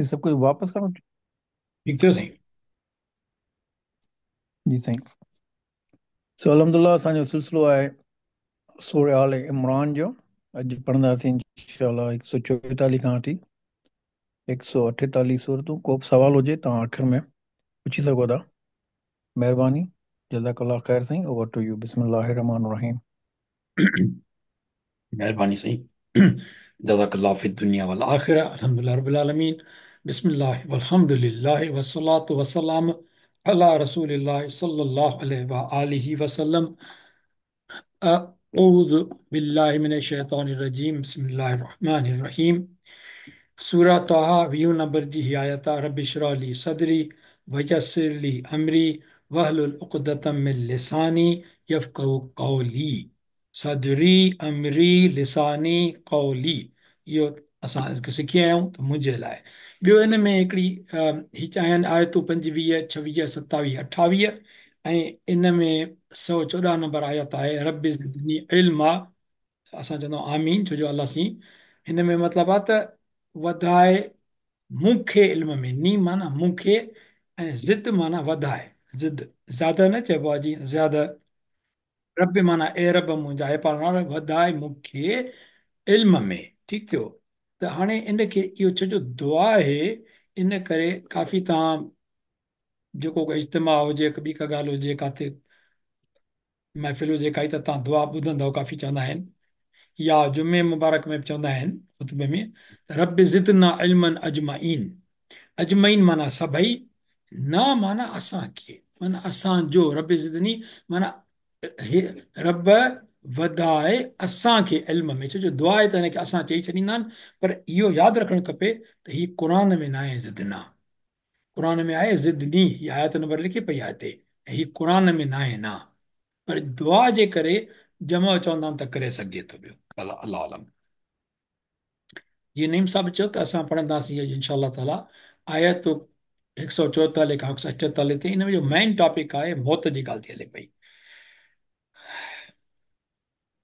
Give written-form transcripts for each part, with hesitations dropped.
ही सभु कुझु वापसि करणो। ठीकु थियो साईं। जी साईं। सो अल्हम्दुलिल्लाह असांजो सिलसिलो आहे सूरह आल इमरान जो। अॼु पढ़ंदासीं इंशाअल्लाह 144 खां वठी 148 सूरतूं। को बि सवाल हुजे तव्हां आख़िर में पुछी सघो था। महिरबानी, जज़ाकल्लाह ख़ैर साईं। Over to you. बिस्मिल्लाहिर रहमानिर रहीम। महिरबानी साईं, जज़ाकल्लाह फ़ी दुनिया वल आखिरा। अल्हम्दुलिल्लाह रब्बिल आलमीन। बिस्मिल्लाह वल्हम्दुलिल्लाह वस्सलातु वस्सलाम अला रसूलिल्लाह सल्लल्लाहु अलैहि व आलिहि वसल्लम। अऊज़ु बिल्लाहि मिनश शैतानिर रजीम। बिस्मिल्लाहिर रहमानिर रहीम। सूरा ताहा 20 नंबर जी ही आयत आहे। रब्बि इश्रह ली सदरी वयस्सिर ली अमरी वहलुल उक़दतम मिन लिसानी यफ़क़हू क़ौली। सदरी अमरी लिसानी क़ौली, इहो असां सिखी आया आहियूं त मुंहिंजे लाइ। ॿियो हिन में हिकिड़ी ही आहिनि आयतूं 25, 26, 27, 28 ऐं इन में 114 नंबर आयत आहे रब ज़िदनी इल्मा। असां चवंदा आहियूं आमीन, छो जो अलाह साईं हिन में मतिलबु आहे त वधाए मूंखे इल्म में। नी माना मूंखे ऐं ज़िद माना वधाए। ज़िद ज़्यादा न चइबो आहे, जीअं ज़्यादा। रब माना ए रब मुंहिंजा, हे पालणहार, वधाए मूंखे इल्म में। ठीकु थियो। त हाणे इनखे इहो छो जो दुआ आहे, इन करे काफ़ी तव्हां जेको को इज्तिमा हुजे, ॿी का ॻाल्हि हुजे, किथे महफ़िल हुजे काई, त तव्हां दुआ ॿुधंदव। काफ़ी चवंदा आहिनि या जुमे मुबारक में बि चवंदा आहिनि ख़ुतबे में, रब ज़िदना इल्मन अजमाइन। अजमाइन माना सभई, न माना असांखे, माना असांजो। रब ज़िदनी माना हे रब वधाए असांखे इल्म में। छो जो दुआ आहे त हिनखे असां चई छॾींदा आहिनि, पर इहो यादि रखणु खपे त हीअ क़ुर में न आहे ज़िदना, क़ुर में आहे ज़िदनी। हीअ आयत नंबर लिखी पई आहे हिते, ऐं हीअ क़ुर में न आहे ना, पर दुआ जे करे जमा चवंदा आहिनि त करे सघिजे थो पियो। अल्लाह आलम। जीअं नईम साहिबु चयो त असां पढ़ंदासीं अॼु इंशाअल्लाह ताला आयत 144 खां 148 ताईं। इन में जो मेन टॉपिक आहे मौत जी ॻाल्हि थी हले पई।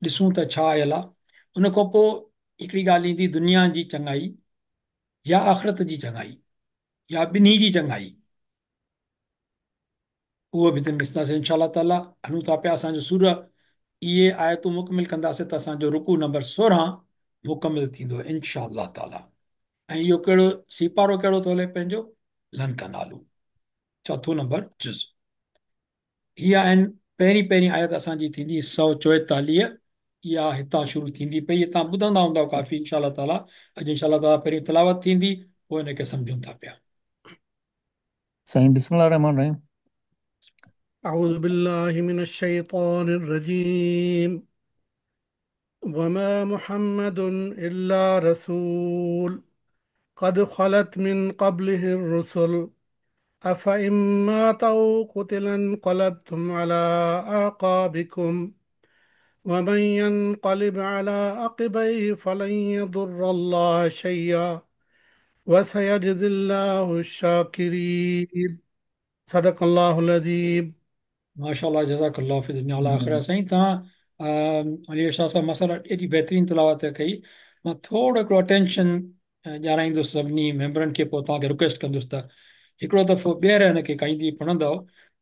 ॾिसूं त छा आयल आहे। उन खां पोइ हिकिड़ी ॻाल्हि ईंदी दुनिया जी चङाई या आख़िरत जी चङाई या ॿिन्ही जी चङाई, उहो बि ॾिसंदासीं इंशाअल्लाह ताला। हलूं था पिया असांजो सूरह, इहे आयतूं मुकमिल कंदासीं त असांजो रुकू नंबर 16 मुकमिल थींदो इंशाअल्लाह ताला। ऐं इहो कहिड़ो सीपारो कहिड़ो थो हले पंहिंजो, लन तनालू, चौथों नंबर जुज़। हीअ आहिनि पहिरीं पहिरीं आयत असांजी थींदी 144, इहा हितां शुरू थींदी पई। तव्हां ॿुधंदा हूंदव काफ़ी इंशाअल्लाह ताला। अॼु इंशाअल्लाह ताला पहिरीं तिलावत थींदी, पोइ हिनखे सम्झूं था पिया। साईं बिस्मिल्लाह रहमान रहीम। अऊज़ु बिल्लाहि मिनश शैतानिर रजीम। वमा मुहम्मदुन इल्ला रसूल क़द ख़लत मिन क़ब्लिहि रुसुल अफ़इन मात औ क़ुतिल इंक़लबतुम अला आक़ाबिकुम वमन यनक़लिब अला अक़िबैहि फलन यदुर्रल्लाह शैया वसयजज़िल्लाहु शाकिरीन। सदक़ल्लाहुल अज़ीम। माशाअल्लाह, जज़ाकल्लाह फ़ी दुनिया वल आख़िरह। साईं तव्हां अली शाह साहब माशाअल्लाह एॾी बहितरीन तिलावत कई। मां थोरो हिकिड़ो अटेंशन ॾियाराईंदुसि सभिनी मेंबरनि खे, पोइ तव्हांखे रिक्वेस्ट कंदुसि त हिकिड़ो दफ़ो ॿीहर हिनखे काईंदी पढ़ंदव।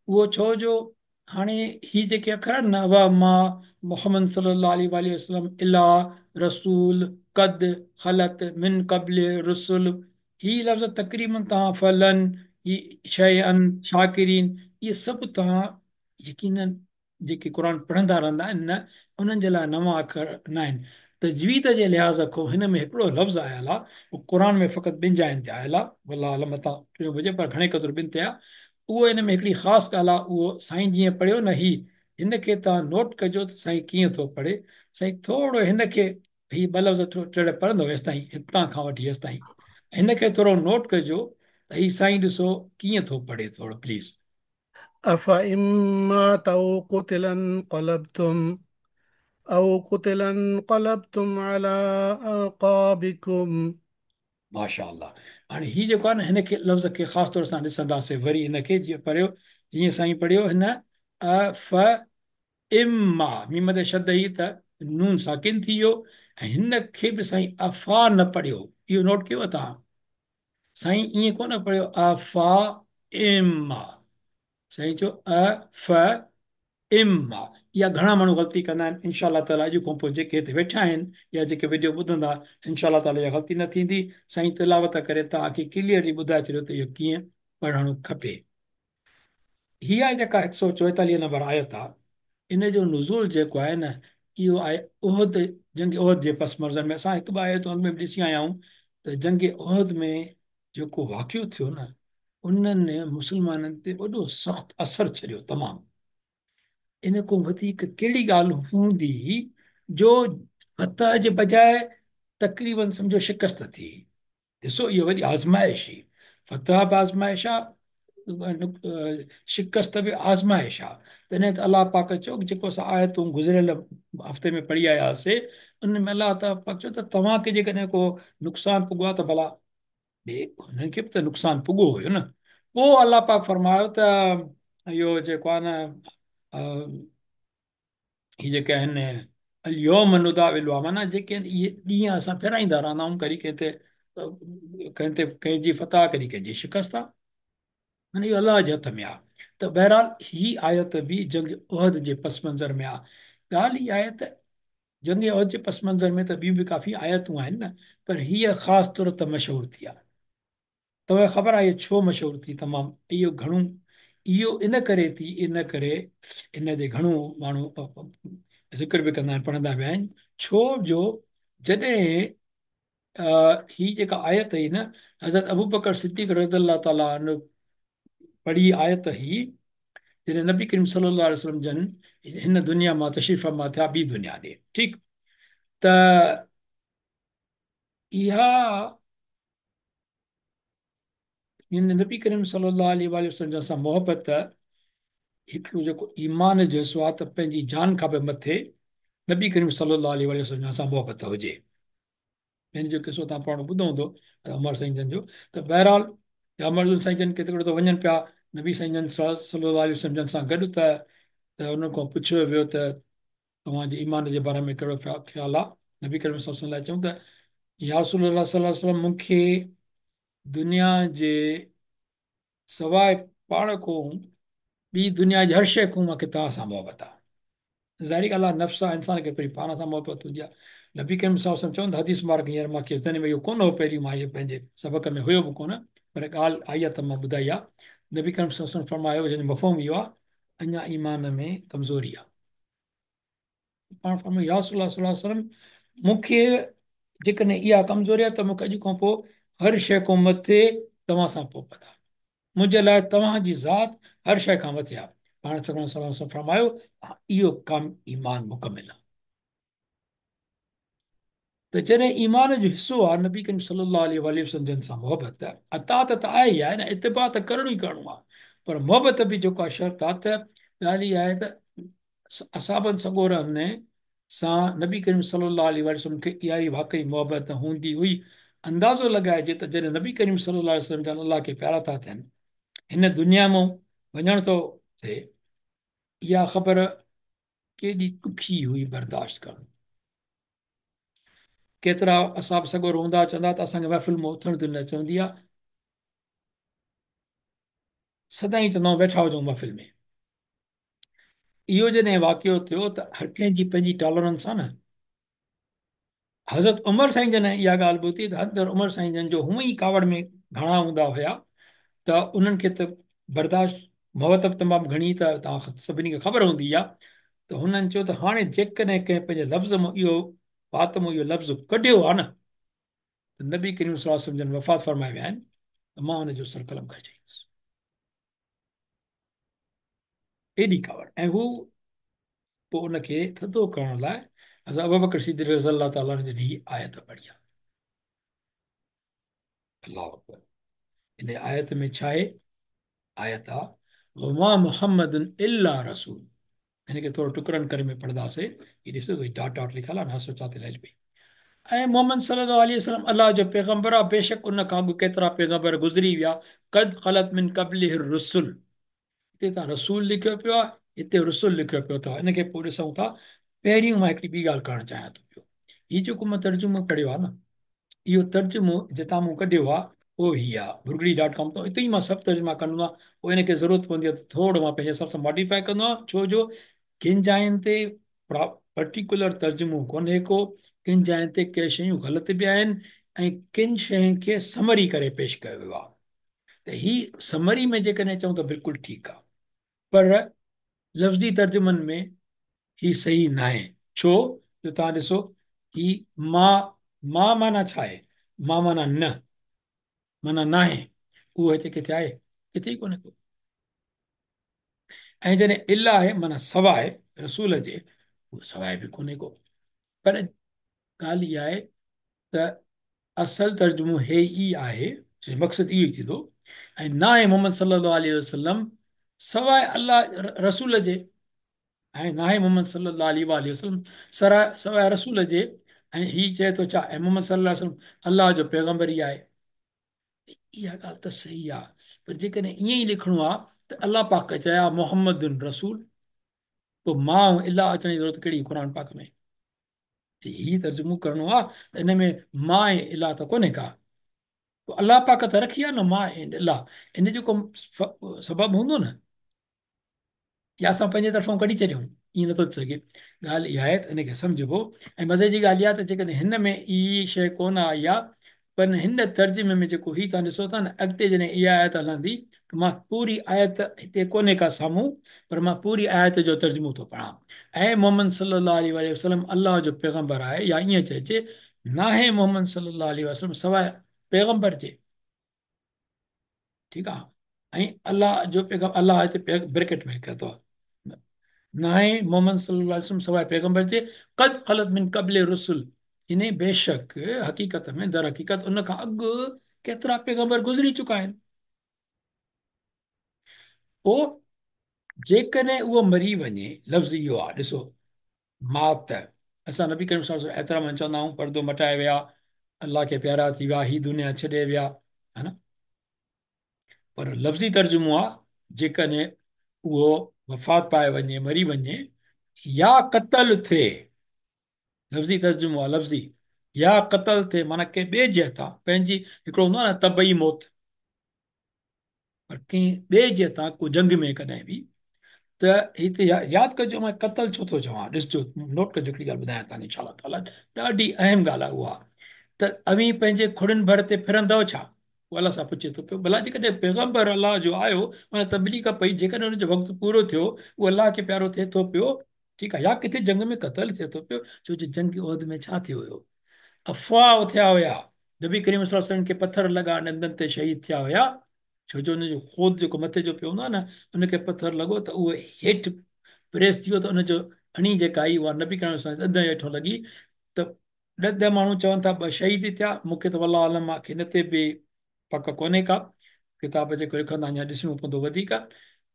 उहो छो जो हाणे ही जेके अखर आहिनि न, व मां मुहम्मद सल्लल्लाहु अलैहि वसल्लम इला रसूल कद ख़लत मिन क़ब्ल रसुल, ही लफ़्ज़ तक़रीबन तव्हां फलन ही शैअन शाकिरीन, इहे सभु तव्हां यकीनन जेके क़ुर पढ़ंदा रहंदा आहिनि न, उन्हनि जे लाइ नवां अखर न आहिनि। तजवीद जे लिहाज़ खां हिन में हिकिड़ो लफ़्ज़ आयल आहे, उहो क़ुर में फ़क़ति ॿिनि जाइनि ते आयल आहे, वल्लाह आलम मतां टियों हुजे, पर घणे क़दुरु ॿिनि ते आहे। उहो हिन में हिकिड़ी ख़ासि ॻाल्हि आहे, उहो साईं जीअं पढ़ियो न, ही हिनखे तव्हां नोट कजो त साईं कीअं थो पढ़े। साईं थोरो हिनखे ही ॿ लफ़्ज़ टे पढ़ंदो हेसि ताईं, हितां खां वठी हेसि ताईं हिनखे थोरो नोट कजो त ही साईं ॾिसो कीअं थो पढ़े, थोरो प्लीज़। अफ़इन मात औ क़ुतिल इंक़लबतुम औ क़ुतिल इंक़लबतुम अला आक़ाबिकुम। माशाअल्लाह। हाणे ही जेको आहे न, हिनखे लफ़्ज़ खे ख़ासि तौर सां ॾिसंदासीं वरी हिनखे जीअं पढ़ियो, जीअं साईं पढ़ियो हिन अ फ इम्मा, मीम ते शद ई त नून साकिन थी वियो, ऐं हिनखे बि साईं अफ़ा न पढ़ियो। इहो नोट कयो तव्हां? साईं ईअं कोन पढ़ियो अफ़ा इम्मा, साईं चयो अ फ इम्मा। इहा घणा माण्हू ग़लती कंदा आहिनि। इनशा अल्लाह ताला अॼु खां पोइ जेके हिते वेठा आहिनि या जेके वीडियो ॿुधंदा इनशा अल्लाह ताला इहा ग़लती न थींदी। साईं तिलावत करे तव्हांखे क्लियरली ॿुधाए छॾियो त इहो कीअं पढ़णु खपे। हीअ आहे जेका 144 नंबर आयत आहे, इन जो नुज़ूल जेको आहे न इहो आहे उहद, जंग उहद जे पस मंज़र में। असां हिकु ॿ आयतूं अॻु में बि ॾिसी आया आहियूं त जंग उहद में जेको वाक़ियो थियो न उन्हनि मुस्लमाननि ते वॾो सख़्तु असरु छॾियो तमामु। इन खां वधीक कहिड़ी ॻाल्हि हूंदी जो फतह जे बजाए तक़रीबन सम्झो शिकस्त थी। ॾिसो इहो वॾी आज़माइश हुई, फतह बि आज़माइश आहे, शिकस्त बि आज़माइश आहे। तॾहिं त अलाह पाक चयो जेको असां आयतूं गुज़िरियल हफ़्ते में पढ़ी आयासीं उन में अलाह पाक चयो त तव्हांखे जेकॾहिं को नुक़सानु पुॻो आहे त भला ॿिए हुननि खे बि त नुक़सानु पुॻो हुयो न। पोइ अलाह पाक फ़रमायो त इहो जेको आहे न हीअ जेके आहिनि अल-यौम नुदाविलुहा, माना जेके आहिनि इहे ॾींहं असां फेराईंदा रहंदा आहियूं, कॾहिं कंहिं ते कंहिंजी फतह कॾहिं कंहिंजी शिकस्त आहे, माना इहो अलाह जे हथ में आहे। त बहरहाल ही आयत बि जंग उहद जे पस मंज़र में आहे। ॻाल्हि इहा आहे त जंग उहद जे पस मंज़र में त ॿियूं बि काफ़ी आयतूं आहिनि न, पर हीअ ख़ासि तौर ते मशहूर थी आहे। तव्हांखे ख़बर आहे छो मशहूर थी तमामु? इहो घणो इहो इन करे थी, इन करे इन ते घणो माण्हू ज़िक्र बि कंदा आहिनि, पढ़ंदा बि आहिनि। छो जो जॾहिं हीअ जेका आयत हुई न, हज़रत अबू बकर सिद्दीक़ रज़ी अल्लाह ताला अन्हु पढ़ी आयत हुई, जॾहिं नबी करीम सल्लल्लाहु अलैहि वसल्लम जन हिन दुनिया मां तशरीफ़ फरमा थिया ॿी दुनिया ॾे, ठीकु। त इहा हिन नबी करीम सल्लल्लाहु अलैहि वसल्लम जन सां मोहबत हिकिड़ो जेको ईमान जो हिसो आहे त पंहिंजी जान खां बि मथे नबी करीम सल्लल्लाहु अलैहि वसल्लम जन सां मोहबत हुजे। हिन जो किसो तव्हां पाण ॿुधो हूंदो उमर साईं जन जो। त बहरहाल उमर साईं जन केतिरो त वञनि पिया नबी साईं जन सल्लल्लाहु अलैहि वसल्लम जन सां गॾु, त हुन खां पुछियो वियो त तव्हांजे ईमान जे बारे में कहिड़ो ख़्यालु आहे? नबी करीम सल्लल्लाहु अलैहि वसल्लम लाइ चऊं त या रसूलुल्लाह सल्लल्लाहु अलैहि वसल्लम मूंखे दुनिया जे सवाइ पाण खां ॿी दुनिया जी हर शइ खां मूंखे तव्हां सां मोहबत आहे। ज़ाहिर ॻाल्हि आहे नफ़्स आहे, इंसान खे पहिरीं पाण सां मोहबत हूंदी आहे। नबी करीम सल्लल्लाहु अलैहि वसल्लम चवनि हदीस मुबारक हींअर मूंखे ज़हन में इहो कोन हो, पहिरीं मां इहो पंहिंजे सबक़ में हुयो बि कोन, पर ॻाल्हि आई आहे त मां ॿुधाई आहे। नबी करीम सल्लल्लाहु अलैहि वसल्लम फ़रमायो जंहिंजो मफ़हूम इहो आहे अञा ईमान में कमज़ोरी आहे। पाण फ़रमायो या रसूलुल्लाह सल्लल्लाहु अलैहि वसल्लम मूंखे जेकॾहिं इहा कमज़ोरी आहे त मूंखे अॼु खां पोइ हर शइ खां मथे तव्हां सां मोहबत आहे, मुंहिंजे लाइ तव्हांजी ज़ात हर शइ खां मथे आहे। पाण सल्लल्लाहु अलैहि वसल्लम फ़रमायो इहो कमु ईमान मुकमिल आहे। त जॾहिं ईमान जो हिसो आहे नबी करीम सल्लल्लाहु अलैहि वसल्लम जन सां मोहबत, अतात त आहे ई आहे न, इतबा त करिणो ई करिणो आहे, पर मोहबत बि जेको आहे शर्त आहे। त ॻाल्हि इहा आहे त असाबनि सॻोरनि सां नबी करीम सल्लल्लाहु अलैहि वसल्लम खे इहा ई वाकई मोहबत हूंदी हुई। अंदाज़ो लॻाइजे त जॾहिं नबी करीम सल्लल्लाहु अलैहि वसल्लम जन अलाह खे प्यारा था थियनि, हिन दुनिया मां वञणु थो थिए, इहा ख़बर केॾी ॾुखी हुई बर्दाश्त करणु। केतिरा असाब सॻोर हूंदा चवंदा त असांखे महफ़िल मां उथणु दिलि न चवंदी आहे, सदाईं चवंदा वेठा हुजूं महफ़िल में। इहो जॾहिं वाक़ियो थियो त हर कंहिंजी पंहिंजी टॉलरेंस आहे न। हज़रत उमर साईं जन इहा ॻाल्हि ॿुधी त हज़रत उमर साईं जन जो हूअं ई कावड़ में घणा हूंदा हुया त उन्हनि खे त बर्दाश्त मोहबत बि तमामु घणी त तव्हां सभिनी खे ख़बर हूंदी आहे। त हुननि चयो त हाणे जेकॾहिं कंहिं पंहिंजे लफ़्ज़ मां इहो वात मां इहो लफ़्ज़ कढियो आहे न त नबी करीम सल्लल्लाहु अलैहि वसल्लम जन वफ़ात फरमाए विया आहिनि त मां हुनजो सर कलम करे छॾींदुसि। एॾी कावड़। ऐं हू पोइ उनखे थधो करण लाइ हज़रत अबू बकर सिद्दीक़ रज़ी अल्लाह ताला जन हीअ आयत पढ़ी आहे। अल्लाह अकबर। इन आयत में छा आहे? आयत आहे वमा मुहम्मदुन इल्ला रसूल। हिनखे थोरो टुकड़नि करे में पढ़ंदासीं। हीअ ॾिसो डॉट डॉट लिखियलु आहे न, हसो छा ते लाइल पई। ऐं मोहम्मद सल्लल्लाहु अलैहि वसल्लम अलाह जो पैगम्बर आहे, बेशक उन खां अॻु केतिरा पैगम्बर गुज़री विया। कद ख़लत मिन क़ब्लिहि रुसुल, हिते तव्हां रसूल लिखियो पियो आहे, हिते रसुल लिखियो पियो अथव। हिनखे पोइ ॾिसूं था। पहिरियों मां हिकिड़ी ॿी ॻाल्हि करणु चाहियां थो पियो। हीउ जेको मां तर्जुमो पढ़ियो आहे न, इहो तर्जुमो जितां मूं कढियो आहे اهو هي آ ڀرڳڙي ڊاٽ ڪام تان اتي ئي مان سڀ ترجما ڪندو آهيان. پوء ان کي ضرورت پوندي آهي ته ٿورو مان پنهنجي حساب سان ماڊيفائي ڪندو آهيان، ڇو جو ڪن جاين تي پرٽيڪولر ترجمو ڪونهي ڪو، ڪن جاين تي ڪي شيون غلط به آهن ۽ ڪن شين کي سمري ڪري پيش ڪيو ويو آهي. ته هي سمري ۾ جيڪڏهن چئون ته بلڪل ٺيڪ آهي، پر لفظي ترجمن ۾ هي صحيح ناهي. ڇو جو توهان ڏسو هي ما، ما معنيٰ ڇا آهي؟ ما معنيٰ نه، معنيٰ ناهي، اهو هتي ڪٿي آهي؟ ڪٿي ئي ڪونهي ڪو. ۽ جڏهن الا آهي معنيٰ سواء رسول جي، اهو سواء به ڪونهي ڪو. پر ڳالهه اها آهي ته اصل ترجمو هي ئي آهي، مقصد اهو ئي ٿيندو، ۽ ناهي محمد صلي الله عليه وسلم سواء الله رسول جي، ۽ ناهي محمد صلي الله عليه واٰله وسلم سواء رسول جي، ۽ هي چئي ٿو ڇا ۽ محمد صلي الله عليه وسلم الله جو پيغمبر ئي آهي. اها ڳالهه ته صحيح آهي، پر جيڪڏهن ائين ئي لکڻو آهي ته الله پاڪ چيا محمد رسول، پوء ما ۽ الا اچڻ جي ضرورت ڪهڙي قرآن پاڪ ۾؟ هي ترجمو ڪرڻو آهي ته ان ۾ ما ۽ الا ته ڪونهي ڪا، پوء الله پاڪ ته رکي آهي نه ما ۽ الا، ان جو ڪو سبب هوندو نه، يا اسان پنهنجي طرفان ڪڍي ڇڏيون، ائين نٿو ٿي سگهي. ڳالهه اها آهي ته ان کي سمجهبو. ۽ مزي جي ڳالهه اها ته جيڪڏهن هن ۾ اي شيء ڪونه آئي آهي، پر هن ترجمي ۾ جيڪو هي توهان ڏسو ٿا نه، اڳتي جڏهن اها آيت هلندي ته مان پوري آيت هتي ڪونهي ڪا سامهون، پر مان پوري آيت جو ترجمو ٿو پڙهان. اي محمد صلي الله عليه واٰله وسلم الله جو پيغمبر آهي، يا ائين چئجي ناهي محمد صلي الله عليه وسلم سواء پيغمبر جي. ٺيڪ آ، ۽ الله جو پيغمبر، الله هتي بريڪٽ ۾ لکيل اٿو، ناهي محمد صلي الله عليه وسلم سواء پيغمبر جي، قد خلت من قبله الرسل، يعني بيشڪ حقيقت ۾ در حقيقت ان کان اڳ ڪيترا پيغمبر گذري چڪا آهن. پوء جيڪڏهن اهو مري وڃي، لفظ اهو آ، ڏسو مات، اسان نبي ڪريم صلي الله عليه وسلم احترام سان چوندا آهيون پردو مٽائي ويا، الله کي پيارا ٿي ويا، هي دنيا ڇڏي ويا، ها نه؟ پر لفظي ترجمو آ جيڪڏهن اهو وفات پائي وڃي، مري وڃي يا قتل ٿئي، لفظي ترجمو آ لفظي، يا قتل ٿئي معنيٰ ڪنهن ٻئي جي هٿان، پنهنجي هڪڙو هوندو آ نه طبعي موت، پر ڪنهن ٻئي جي هٿان ڪو جنگ ۾ ڪڏهن به، ته هتي ياد ڪجو مان قتل ڇو ٿو چوان، ڏسجو نوٽ ڪجو هڪڙي ڳالهه ٻڌايان توهان کي انشاء الله تعاليٰ ڏاڍي اهم ڳالهه آهي اها ته اوهين پنهنجي کڙين ڀر تي ڦرندؤ ڇا؟ هو الله سان پڇي ٿو پيو ڀلا جيڪڏهن پيغمبر الله جو آيو ان تبليغ پئي جيڪڏهن ان جو وقت پورو ٿيو اهو الله کي پيارو ٿئي ٿو پيو ٺيڪ آهي يا ڪٿي جنگ ۾ قتل ٿئي ٿو پيو، ڇو جو جنگ احد ۾ ڇا ٿيو هيو، افواهه اٿيا هيا، نبي ڪريم صلي الله عليه وسلم کي پٿر لڳا ڏندن تي شهيد ٿيا هيا، ڇو جو ان جو خود جيڪو مٿي جو پيو هوندو آهي نه ان کي پٿر لڳو ته اهو هيٺ پريس ٿي ويو ته ان جو اڻي جيڪا آئي اها نبي ڪريم صلي الله عليه وسلم ڏند هيٺون لڳي ته ڏهه ماڻهو چون ٿا ٻه شهيد ٿيا، مون کي ته والله اعلم مان کي ان تي به پڪ ڪونهي ڪا، ڪتاب جيڪو لکندا اڃا ڏسڻو پوندو وڌيڪ.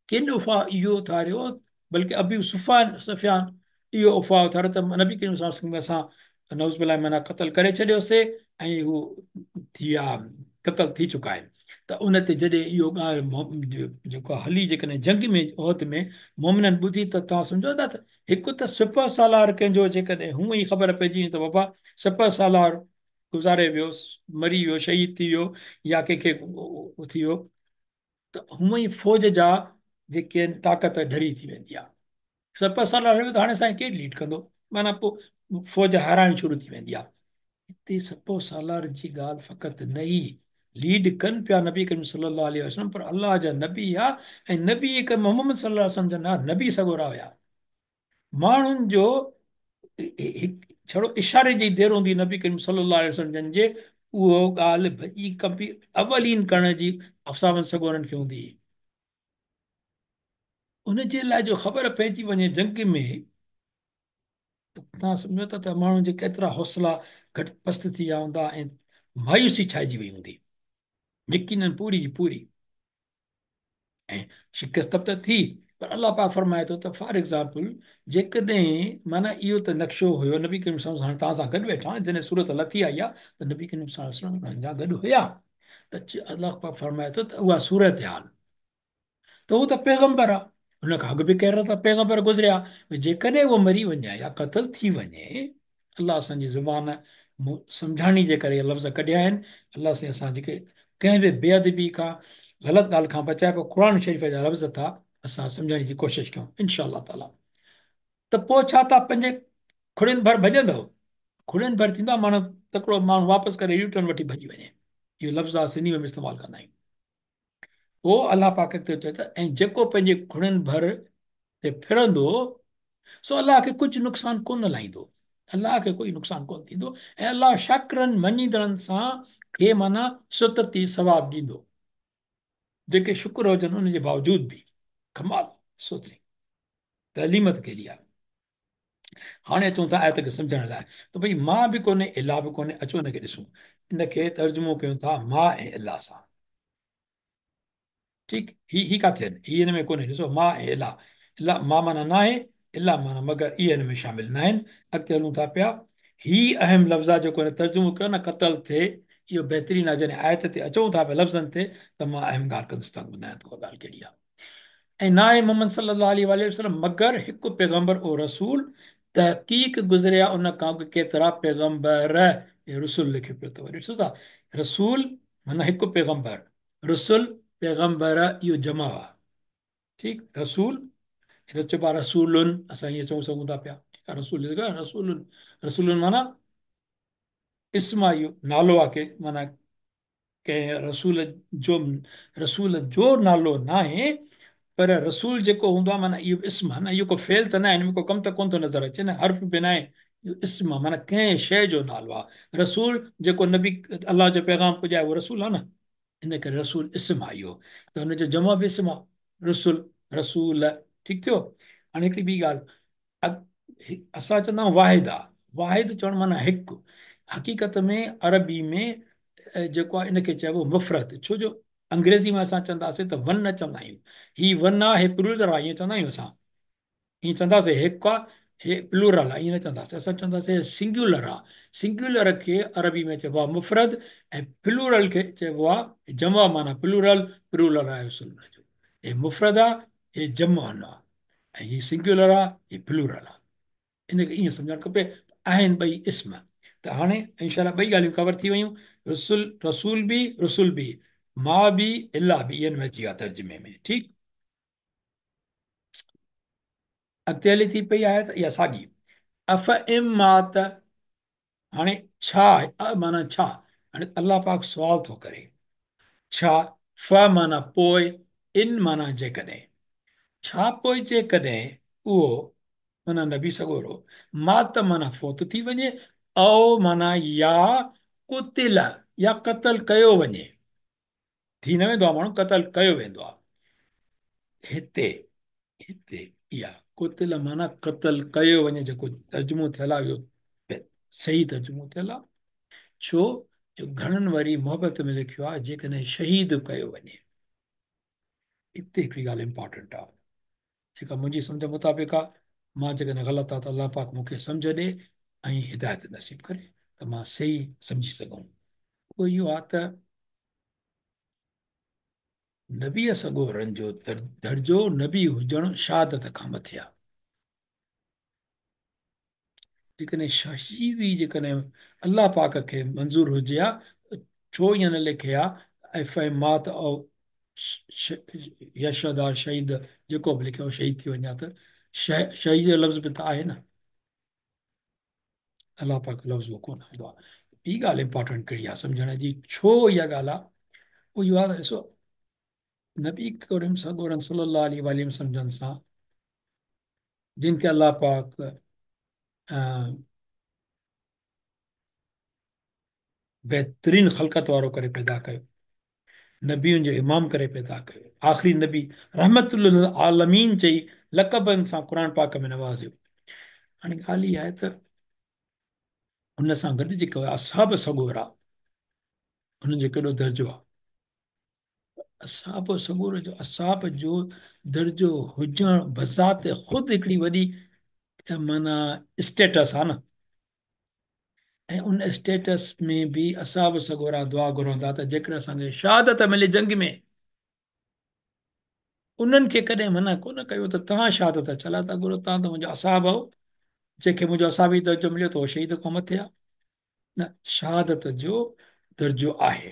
ڪن افواهه اهو اٿاريو بلڪه ابي سفيان اهو افواهه اٿاريو ته نبي ڪريم صلي الله عليه وسلم اسان نعوذ بالله معنيٰ قتل ڪري ڇڏيوسي ۽ هو ٿي ويا قتل ٿي چڪا آهن ته ان تي جڏهن اهو ڳالهه جيڪو هلي جيڪڏهن جنگ ۾ احد ۾ مومنن ٻڌي ته توهان سمجهو ٿا ته هڪ ته سپهه سالار ڪنهن جو جيڪڏهن هونء ئي خبر پئجي وڃي ته بابا سپهه سالار گذاري ويو، مري ويو، شهيد ٿي ويو يا ڪنهن کي ٿي ويو ته هونء ئي فوج جا جيڪي آهن طاقت ڍري ٿي ويندي آهي. سپهه سالار هليو ته هاڻي سائين ڪير ليڊ ڪندو؟ معنيٰ پوء فوج هارائڻ شروع ٿي ويندي آهي. هتي سپهه سالار جي ڳالهه فقط نه ئي ليڊ ڪن پيا نبي ڪريم صلي الله عليه وسلم پر الله جا نبي هيا ۽ نبي هڪ محمد صلي الله عليه وسلم جا نبي سڳورا هيا. ماڻهن جو ڇڙو اشاري جي دير هوندي نبي ڪريم صلي الله عليه وسلم جن جي اهو ڳالهه ڀڄي ڪنبي اولين ڪرڻ جي اصحابن سڳورن کي هوندي هئي. ان جي لاء جو خبر پئجي وڃي جنگ ۾ ته توهان سمجهو ٿا ته ماڻهن جي ڪيترا حوصلا گهٽ پست ٿي ويا هوندا ۽ مايوسي ڇائجي وئي هوندي يقينن پوري جي پوري ۽ شڪست به ته ٿي پر الله پاڪ فرمائي ٿو ته فار ايگزامپل جيڪڏهن معنيٰ اهو ته نقشو هيو نبي ڪريم صلي الله عليه وسلم توهان سان گڏ ويٺا آهن جڏهن سورت لٿي آئي آهي ته نبي ڪريم صلي الله عليه وسلم انهن جا گڏ هيا ته الله پاڪ فرمائي ٿو ته اها صورت حال ته هو ته پيغمبر آ ان کان اڳ به ڪيترا ته پيغمبر گذريا جيڪڏهن اهو مري وڃي يا قتل ٿي وڃي الله اسان جي زبان سمجهاڻي جي ڪري لفظ ڪڍيا آهن الله سائين اسان جيڪي कंहिं बि बेअदबी खां, ग़लति ॻाल्हि खां बचाए। पोइ क़ुर शरीफ़ जा लफ़्ज़ था असां सम्झण जी कोशिशि कयूं इनशा ताला। त पोइ छा तव्हां पंहिंजे खुड़ियुनि भर भॼंदव? खुड़ियुनि भर थींदो आहे माण्हू तकिड़ो माण्हू वापसि करे यूटर्न वठी भॼी वञे, इहो लफ़्ज़ आहे सिंधी में बि इस्तेमालु कंदा आहियूं। पोइ अलाह पाक चए त ऐं जेको पंहिंजे खुड़ियुनि भर ते फिरंदो सो अलाह खे कुझु नुक़सानु कोन लाहींदो, अलाह खे कोई नुक़सानु कोन थींदो। ऐं अलाह शाकिरनि मञींदड़नि सां खे माना सतत ई सवाब ॾींदो, जेके शुक्र हुजनि उनजे बावजूद बि। कमाल सोचे तलीमत कहिड़ी आहे। हाणे अचूं था आयत खे सम्झण लाइ त भई मां बि कोन्हे इला बि कोन्हे, अचो हिनखे ॾिसूं। इनखे तर्जुमो कयूं था मां ऐं इला सां, ठीकु। ही ही किथे आहिनि? ही हिन में कोन्हे। ॾिसो मां ऐं इला, इला मां माना न आहे, इला माना मगर, इहे हिन में शामिल न आहिनि। अॻिते हलूं था पिया। ही अहम लफ़्ज़ आहे जेको हिन तर्जुमो कयो न क़तल थिए, इहो बहितरीनु आहे। जॾहिं आयत ते अचूं था पिया लफ़्ज़नि ते त मां अहम ॻाल्हि कंदुसि, तव्हांखे ॿुधायां थो ॻाल्हि कहिड़ी आहे। ऐं न आहे मोहम्मद सल्लल्लाहु अलैहि वसल्लम मगर हिकु पैगंबर ओ रसूल, तहक़ीक़ गुज़रिया उन खां अॻु केतिरा पैगंबर। इहो रसूल लिखियो पियो अथव, ॾिसो था रसूल माना हिकु पैगंबर, रसुल पैगंबर इहो जमा आहे, ठीकु। रसूल हिन चइबो आहे रसूलुन, असां ईअं चऊं सघूं था पिया, ठीकु आहे। रसूल रसूलुन, रसूलुन माना इस्म आहे, इहो नालो आहे के माना कंहिं रसूल जो नालो न आहे, पर रसूल जेको हूंदो आहे माना इहो इस्म आहे न, इहो को फ़ेल त न आहे, हिन में को कमु त कोन थो नज़र अचे न, हर्फ बि न आहे, इहो इस्म आहे माना कंहिं शइ जो नालो आहे। रसूल जेको नबी अलाह जो पैगाम पुॼाए उहो रसूल आहे न, इन करे रसूल इस्म आहे इहो, त हुनजो जमा बि इस्म आहे, रसुल रसूल, ठीकु थियो। हाणे हिकिड़ी ॿी ॻाल्हि, असां चवंदा आहियूं वाहिद आहे, वाहिद चवणु माना हिकु, हक़ीक़त में अरबी में जेको आहे इनखे चइबो मुफ़रद, छो जो अंग्रेज़ी में असां चवंदासीं त वन न चवंदा आहियूं, ही वन आहे, हे प्लूरल आहे, ईअं चवंदा आहियूं असां, ईअं चवंदासीं हिकु आहे, हे प्लूरल आहे, ईअं न चवंदासीं, असां चवंदासीं सिंगुलर आहे। सिंगुलर खे अरबी में चइबो आहे मुफ़रद ऐं प्लूरल खे चइबो आहे जमा, माना प्लूरल, प्लूरल आहे उसूल जो, हे मुफ़रद आहे, हे जमा आहे, ऐं ही सिंगुलर आहे, हे प्लूरल आहे। इनखे ईअं सम्झणु खपे, आहिनि ॿई इस्म। त हाणे इनशा ॿई ॻाल्हियूं कवर थी वयूं, रसूल रसूल बि, रसुल बि, मां बि, इला बि, इहे में अची विया तर्जुमे में, ठीकु। अॻिते हली थी पई आयत इहा साॻी, अफ इम मात, हाणे छा अ माना छा, हाणे अलाह पाक सुवाल थो करे, छा फ माना पोइ, इन माना जेकॾहिं, छा पोइ जेकॾहिं उहो माना नबी सॻोरो, मात माना फौत थी वञे, औ माना या कुतिल या क़तल कयो वञे, थी न वेंदो आहे माण्हू, क़तल कयो वेंदो आहे। हिते हिते इहा कुतिल माना क़तल कयो वञे, जेको तर्जुमो थियल आहे इहो सही तर्जुमो थियल आहे, छो जो घणनि वरी मोहबत में लिखियो आहे जेकॾहिं शहीद कयो वञे। हिते हिकिड़ी ॻाल्हि इम्पोर्टेंट आहे जेका मुंहिंजी सम्झ मुताबिक़ आहे, मां जेकॾहिं ग़लति आहे त अलाह पाक मूंखे सम्झ ॾे ऐं हिदायत नसीब करे त मां सही सम्झी सघूं। उहो इहो आहे त नबीअ सॻोरनि जो दर्जो नबी हुजणु शहादत खां मथे आहे। जेकॾहिं शहीद ई जेकॾहिं अलाह पाक खे मंज़ूर हुजे हा, छो ईअं न लिखे हा ऐं फ़ मात औ यशदार शहीद जेको बि लिखियो शहीद थी वञे त शहीद जो लफ़्ज़ बि त आहे न, अलाह पाक लफ़्ज़ उहो कोन आईंदो आहे। ॿी ॻाल्हि इम्पोर्टेंट कहिड़ी आहे सम्झण जी, छो इहा ॻाल्हि आहे, उहो इहो आहे ॾिसो नबी करीम सॻोरनि सल्लल्लाहु अलैहि वसल्लम सां जिनखे अलाह पाक बहितरीन ख़लकत वारो करे पैदा कयो, नबियुनि जो इमाम करे पैदा कयो, आख़िरी नबी रहमतुल आलमीन चई लक़बनि सां क़ुर पाक में नवाज़ियो। हाणे ॻाल्हि इहा आहे त हुन सां गॾु जेको असहाब सॻोरा, हुननि जो केॾो दर्जो आहे। असहाब सॻोरो जो असहाब जो दर्जो हुजणु बज़ात ख़ुदि हिकिड़ी वॾी माना स्टेटस आहे न, ऐं उन स्टेटस में बि असहाब सॻोरा दुआ घुरंदा त जेकर असांखे शहादत मिले जंग में, उन्हनि खे कॾहिं मना कोन कयो त तव्हां शहादत छा था घुरो, तव्हां त मुंहिंजा असहाब आहियो, जंहिंखे मुंहिंजो असाबी दर्जो मिलियो त उहो शहीद खां मथे आहे न, शहादत जो दर्जो आहे।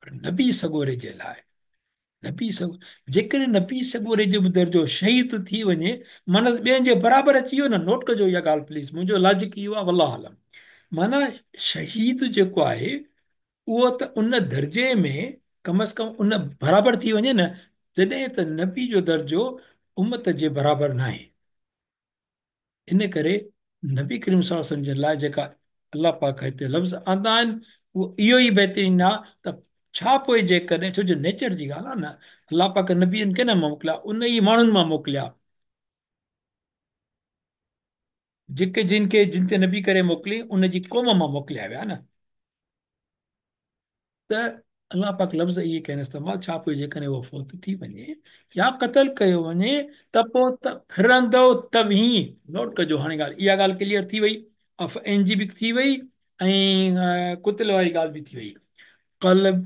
पर नबी सॻोरे जे लाइ नबी सॻो जेकॾहिं नबी सॻोरे जो बि दर्जो शहीद थी वञे माना ॿियनि जे बराबरि अची वियो न। नोट कजो इहा ॻाल्हि प्लीज़, मुंहिंजो लॉजिक इहो आहे, वल्लाह आलम। माना शहीद जेको आहे उहो त उन दर्जे में कम अज़ कम उन बराबरि थी वञे न, जॾहिं त नबी जो दर्जो उमत जे बराबरि न आहे। इन करे नबी करीम सल्लल्लाहु अलैहि वसल्लम जे लाइ जेका अलाह पाक हिते लफ़्ज़ आंदा आहिनि उहो इहो ई बहितरीनु आहे त छा पोइ जेकॾहिं, छो जो नेचर जी ॻाल्हि आहे न, अलाह पाक नबियुनि खे न मोकिलिया, उन ई माण्हुनि मां मोकिलिया जेके जिनखे जिन ते नबी करे मोकिली उनजी क़ौम मां मोकिलिया विया न। त अलाह पाक लफ़्ज़ इहे कनि इस्तेमालु, छा पोइ जेकॾहिं उहो फौत थी वञे या क़तल कयो वञे त पोइ त फिरंदव तव्हीं। नोट कजो हाणे ॻाल्हि, इहा ॻाल्हि क्लियर थी वई, अफ एन जी बि थी वई ऐं कुतल वारी ॻाल्हि बि थी वई। क़लब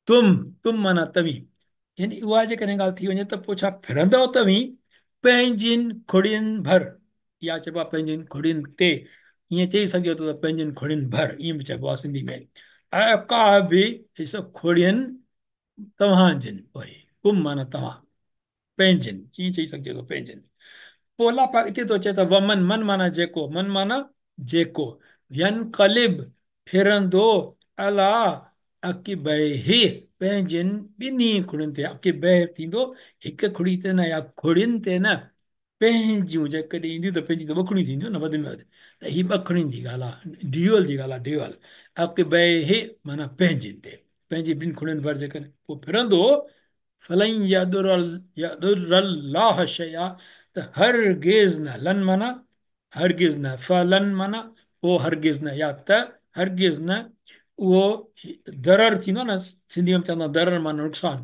तुम, तुम माना तव्हीं, यानी उहा जेकॾहिं ॻाल्हि थी वञे त पोइ छा फिरंदव तव्हीं पंहिंजिनि खुड़ियुनि भर, या चइबो आहे पंहिंजिनि खुड़ियुनि ते, ईअं चई सघिजो थो त पंहिंजिनि खुड़ियुनि भर, ईअं बि चइबो आहे सिंधी में। ऐं का बि ॾिसो खुड़ियुनि तव्हांजिनि, पोइ कुम माना तव्हां, पंहिंजिनि, ईअं चई सघिजे थो पंहिंजिनि। पोइ अलाह पाक हिते थो चए त वमन, मन माना जेको, मन माना जेको, यनकलिब फिरंदो अला अकिबैहि पंहिंजिनि ॿिन्ही खुड़ियुनि ते। अकिबैह थींदो हिकु खुड़ी ते न या खुड़ियुनि ते न, पंहिंजियूं जेकॾहिं ईंदियूं त पंहिंजी त ॿ खुड़ियूं थींदियूं न वधि में वधि, त हीअ ॿ खुड़ियुनि जी ॻाल्हि आहे, ड्यूअल जी ॻाल्हि आहे, ड्यूअल। अकिबैहि माना पंहिंजिनि ते, पंहिंजी ॿिनि खुड़ियुनि भर जेकॾहिं पोइ फिरंदो, फलन यदुर्रल्लाह शैआ, त हरगिज़ न, लन माना हरगिज़ न, फलन माना पोइ हरगिज़ न, या त हरगिज़ न, उहो दरर थींदो आहे न, सिंधी में चवंदा दरर माना नुक़सानु,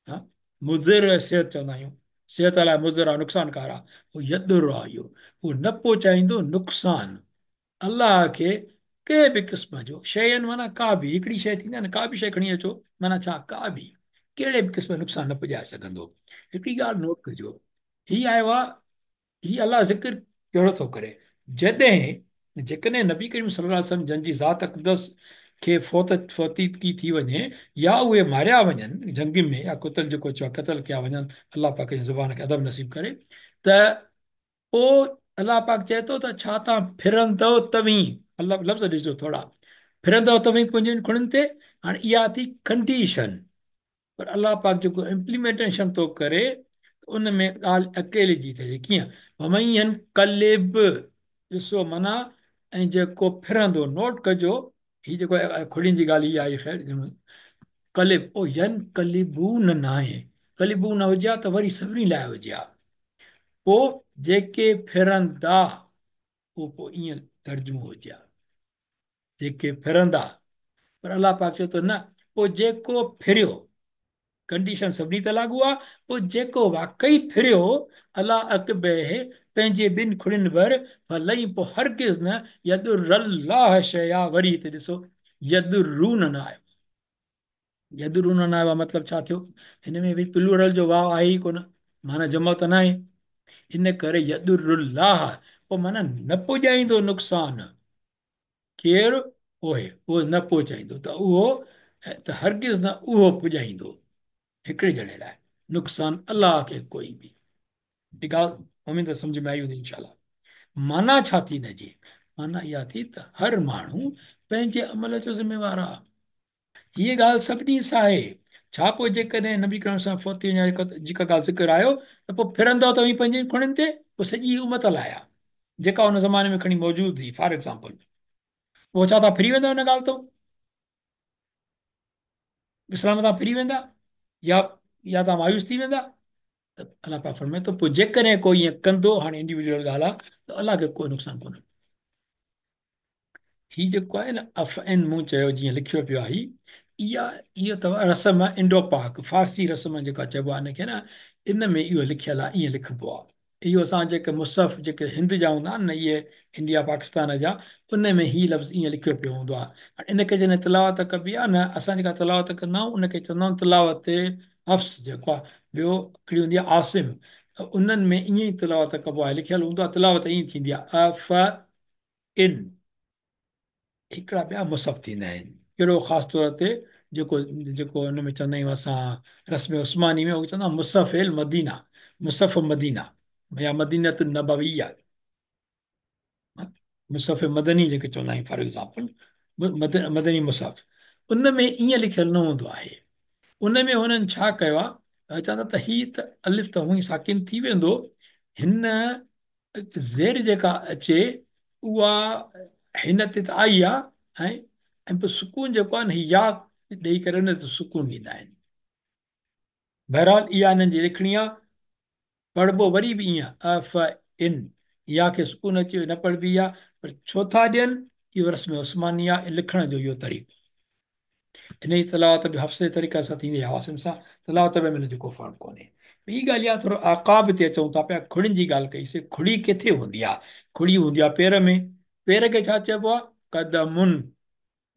हा मुज़िर सेहत चवंदा आहियूं, सेहत लाइ मुज़िर आहे, नुक़सानकार आहे, उहो यदुर आहे, इहो उहो न पहुचाईंदो नुक़सानु अलाह खे कंहिं बि क़िस्म जो। शयुनि माना का बि हिकिड़ी शइ थींदी आहे न, का बि शइ खणी अचो माना छा, का बि कहिड़े बि क़िस्म जो नुक़सानु न पुॼाए सघंदो। हिकिड़ी ॻाल्हि नोट कजो, हीअ आयो आहे, हीअ अलाह ज़िक्र कहिड़ो थो करे, जॾहिं जेकॾहिं नबी करीम सल्लल्लाहु अलैहि वसल्लम जन जी ज़ात अक़दस खे फौतीगी थी वञे या उहे मारिया वञनि जंग में या कुतल जेको चयो क़तल कया वञनि, अलाह पाक जी ज़ुबान खे अदब नसीब करे, त पोइ अलाह पाक चए थो त छा तव्हां फिरंदव तव्हीं, अलाह लफ़्ज़ ॾिसजो थोरा, फिरंदव तव्हीं पंहिंजनि खुड़ियुनि ते। हाणे इहा थी कंडीशन, पर अलाह पाक जेको इम्प्लीमेंटेशन थो करे उन में ॻाल्हि अकेले जी थिए। कीअं? वमन कलिब, ॾिसो माना ऐं जेको फिरंदो, नोट कजो हीअ जेको खुड़ियुनि जी ॻाल्हि इहा आई, ख़ैर कलिब, ओ यन कलिबून न आहे, कलिबून हुजे हा त वरी सभिनी लाइ हुजे हा, पोइ जेके फिरंदा उहो पोइ ईअं तर्जुमो हुजे हा, जेके फिरंदा। पर अलाह पाक चए थो न, पोइ जेको फिरियो, कंडीशन सभिनी ते लागू आहे, पोइ जेको वाकई फिरियो अलाह अकबे पंहिंजे ॿिनि खुड़ियुनि भर, फलई पोइ हरगिज़ न यदुर्रल्लाह शैआ, वरी हिते ॾिसो यदुरून न आयो, यदुरून न आयो मतिलबु छा थियो, हिन में बि प्लूरल जो वाव आहे ई कोन, माना जमा त न आहे, इन करे यदुर्रुल्लाह पोइ माना न पुॼाईंदो नुक़सानु, केरु? उहे, उहो न पहुचाईंदो, त उहो त हरगिज़ न उहो पुॼाईंदो हिकिड़े ॼणे लाइ नुक़सानु अलाह खे कोई बि। ॻाल्हि उमेद सम्झ में आई हूंदी इंशाअल्लाह। माना छा थी हिन जी? माना इहा थी त हर माण्हू पंहिंजे अमल जो ज़िम्मेवार आहे। हीअ ॻाल्हि सभिनी सां आहे। छा पोइ जेकॾहिं नबी करीम सां फौत थी वञे, जेका ॻाल्हि ज़िक्र आयो त पोइ फिरंदव तव्हीं पंहिंजे खुणियुनि ते, पोइ सॼी उमत लाइ आहे जेका हुन ज़माने में खणी मौजूदु हुई। फॉर एग्ज़ाम्पल, पोइ छा तव्हां फिरी वेंदा हुन ॻाल्हि तो, इस्लाम तां फिरी वेंदा या या तव्हां मायूस थी वेंदा? त अलाह पाक फरमाए थो पोइ जेकॾहिं कोई ईअं कंदो, हाणे इंडिविजुअल ॻाल्हि आहे, त अलाह खे को नुक़सानु कोन्हे। हीअ जेको आहे न अफ एन मूं चयो जीअं लिखियो पियो आहे, इहा इहो अथव रस्म इंडो पाक फ़ारसी रस्म जेका चइबो आहे हिनखे न, इन में इहो लिखियलु आहे, ईअं लिखिबो आहे। इहो असां जेके मुसफ़ जेके हिंद जा हूंदा आहिनि न, इहे इंडिया पाकिस्तान जा, उन में हीअ लफ़्ज़ ईअं लिखियो पियो हूंदो आहे। हाणे इनखे जॾहिं तिलावत कबी आहे न, असां जेका तिलावत कंदा आहियूं उनखे चवंदा आहियूं तिलावत हफ़्स जेको आहे, ॿियो हिकिड़ी हूंदी आहे आसिम, उन्हनि में ईअं ई तिलावत कबो आहे, लिखियलु हूंदो आहे, तिलावत ईअं थींदी आहे अ फ इन। हिकिड़ा ॿिया मुसफ़ थींदा आहिनि, कहिड़ो ख़ासि तौर ते जेको जेको हुन में चवंदा आहियूं असां रस्म उस्मानी में, उहो चवंदा मुसफ़ मदीना, मुसफ़ मदीना या मदीनत नबविया, मुसफ़ मदनी जेके चवंदा आहियूं, फॉर एग्ज़ाम्पल मदनी मुसफ़, उन में ईअं लिखियलु न हूंदो आहे। उन में हुननि छा कयो आहे, चवंदा त हीअ त अलिफ त हूअं ई साकिन थी वेंदो, हिन ज़ेर जेका अचे उहा हिन ते त आई आहे, ऐं पोइ सुकून जेको आहे न, हीअ या ॾेई करे हुन ते सुकून ॾींदा आहिनि। बहरहाल इहा हिननि जी लिखणी आहे, पढ़िबो वरी बि ईअं अ फ इन, या खे सुकून अची वियो न पढ़िबी आहे, पर छो था ॾियनि, इहो रस्म उस्मानी आहे, लिखण जो इहो तरीक़ो। इन जी तलावत बि हफ़्स जे तरीक़े सां थींदी आहे, आसिम सां तलावत में हिन जो को फ़र्क़ु कोन्हे। ॿी ॻाल्हि इहा, थोरो आक़ाब ते अचूं था पिया, खुड़ियुनि जी ॻाल्हि कईसीं। खुड़ी किथे हूंदी आहे? खुड़ी हूंदी आहे पेर में। पेर खे छा चइबो आहे? कदमुन।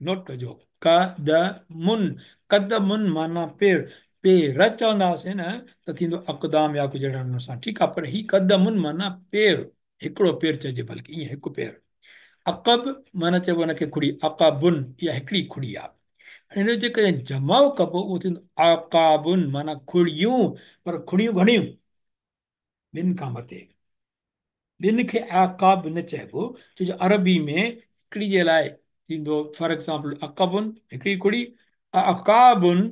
नोट कजो, कदमुन, कदमुन माना पेर। पेर चवंदासीं न त थींदो अक़दाम या कुझु अहिड़े नमूने सां, ठीकु आहे, पर ही कदमुन माना पेर, हिकिड़ो पेर चइजे, बल्कि ईअं हिकु पेर। अक़ब माना चइबो हुनखे खुड़ी, अक़बुन, इहा हिकिड़ी खुड़ी आहे। हिन जो जेकॾहिं जमाव कबो उहो थींदो आक़ाबुन, माना खुड़ियूं, पर खुड़ियूं घणियूं, ॿिनि खां मथे। ॿिनि खे आक़ाब न चइबो, छो जो अरबी में हिकिड़ी जे लाइ थींदो, फॉर एग्ज़ाम्पल अक़बुन हिकिड़ी खुड़ी, अक़ाबुन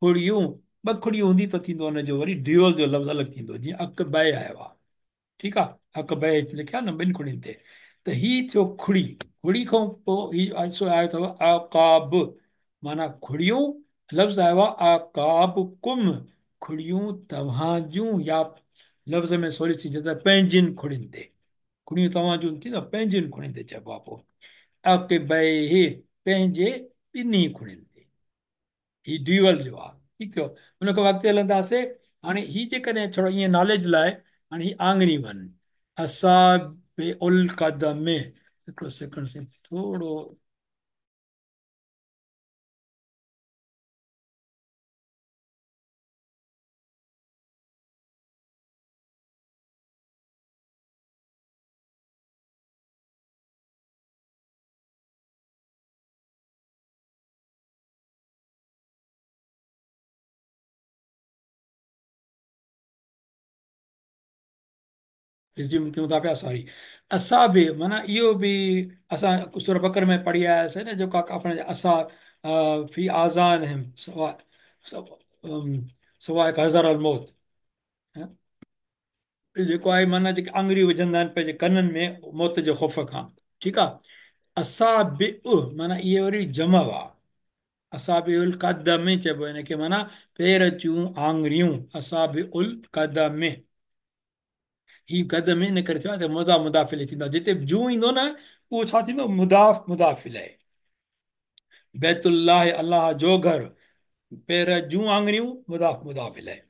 खुड़ियूं, ॿ खुड़ियूं हूंदी त थींदो हुनजो वरी ड्यूअल जो लफ़्ज़ अलॻि थींदो, जीअं अकबे आयो आहे, ठीकु आहे, अकबे लिखिया न ॿिनि खुड़ियुनि ते, त हीअ थियो खुड़ी। खुड़ी खां पोइ हीअ आयो अथव आक़ाब, माना खुड़ियूं, लफ़्ज़ आयो आहे आक़ाब कुम, खुड़ियूं तव्हां जूं, या लफ़्ज़ में सॉरी थी त पंहिंजनि खुड़ियुनि ते, खुड़ियूं तव्हां जूं थींदो, पंहिंजनि खुड़ियुनि ते चइबो आहे। पोइ अक़बैहि, पंहिंजे ॿिन्ही खुड़ियुनि ते, हीअ ड्यूअल जो आहे, ठीकु थियो। हुन खां अॻिते हलंदासीं। हाणे हीअ जेकॾहिं थोरो ईअं नॉलेज लाइ, हाणे हीअ आङिरियूं आहिनि, असाबिउल कदम, हिकिड़ो सेकंड से थोरो रिज्यूम कयूं था पिया, सॉरी। असाबि माना इहो बि असां सूरह बकर में पढ़ी आयासीं न, जेको काफ़िरनि जा असा फी आज़ानहिम सवा सवा हज़ार अल मौत, जेको आहे माना जेके आङुरियूं विझंदा आहिनि पंहिंजे कननि में मौत जे ख़ौफ़ खां, ठीकु आहे। असाबि माना इहे वरी जमा आहे, असाबिउल कदम चइबो हिनखे, माना पेर जूं आङुरियूं, असाबिउल कदम। ही कदम इन करे थियो आहे त मुदाफ़ मुदाफ़िल थींदो आहे, जिते जूं ईंदो न उहो छा थींदो, मुदाफ़ मुदाफ़िल आहे। बैतुल्लाह अल्लाह जो घर, पेर जूं आङुरियूं, मुदाफ़ मुदाफ़िल आहे।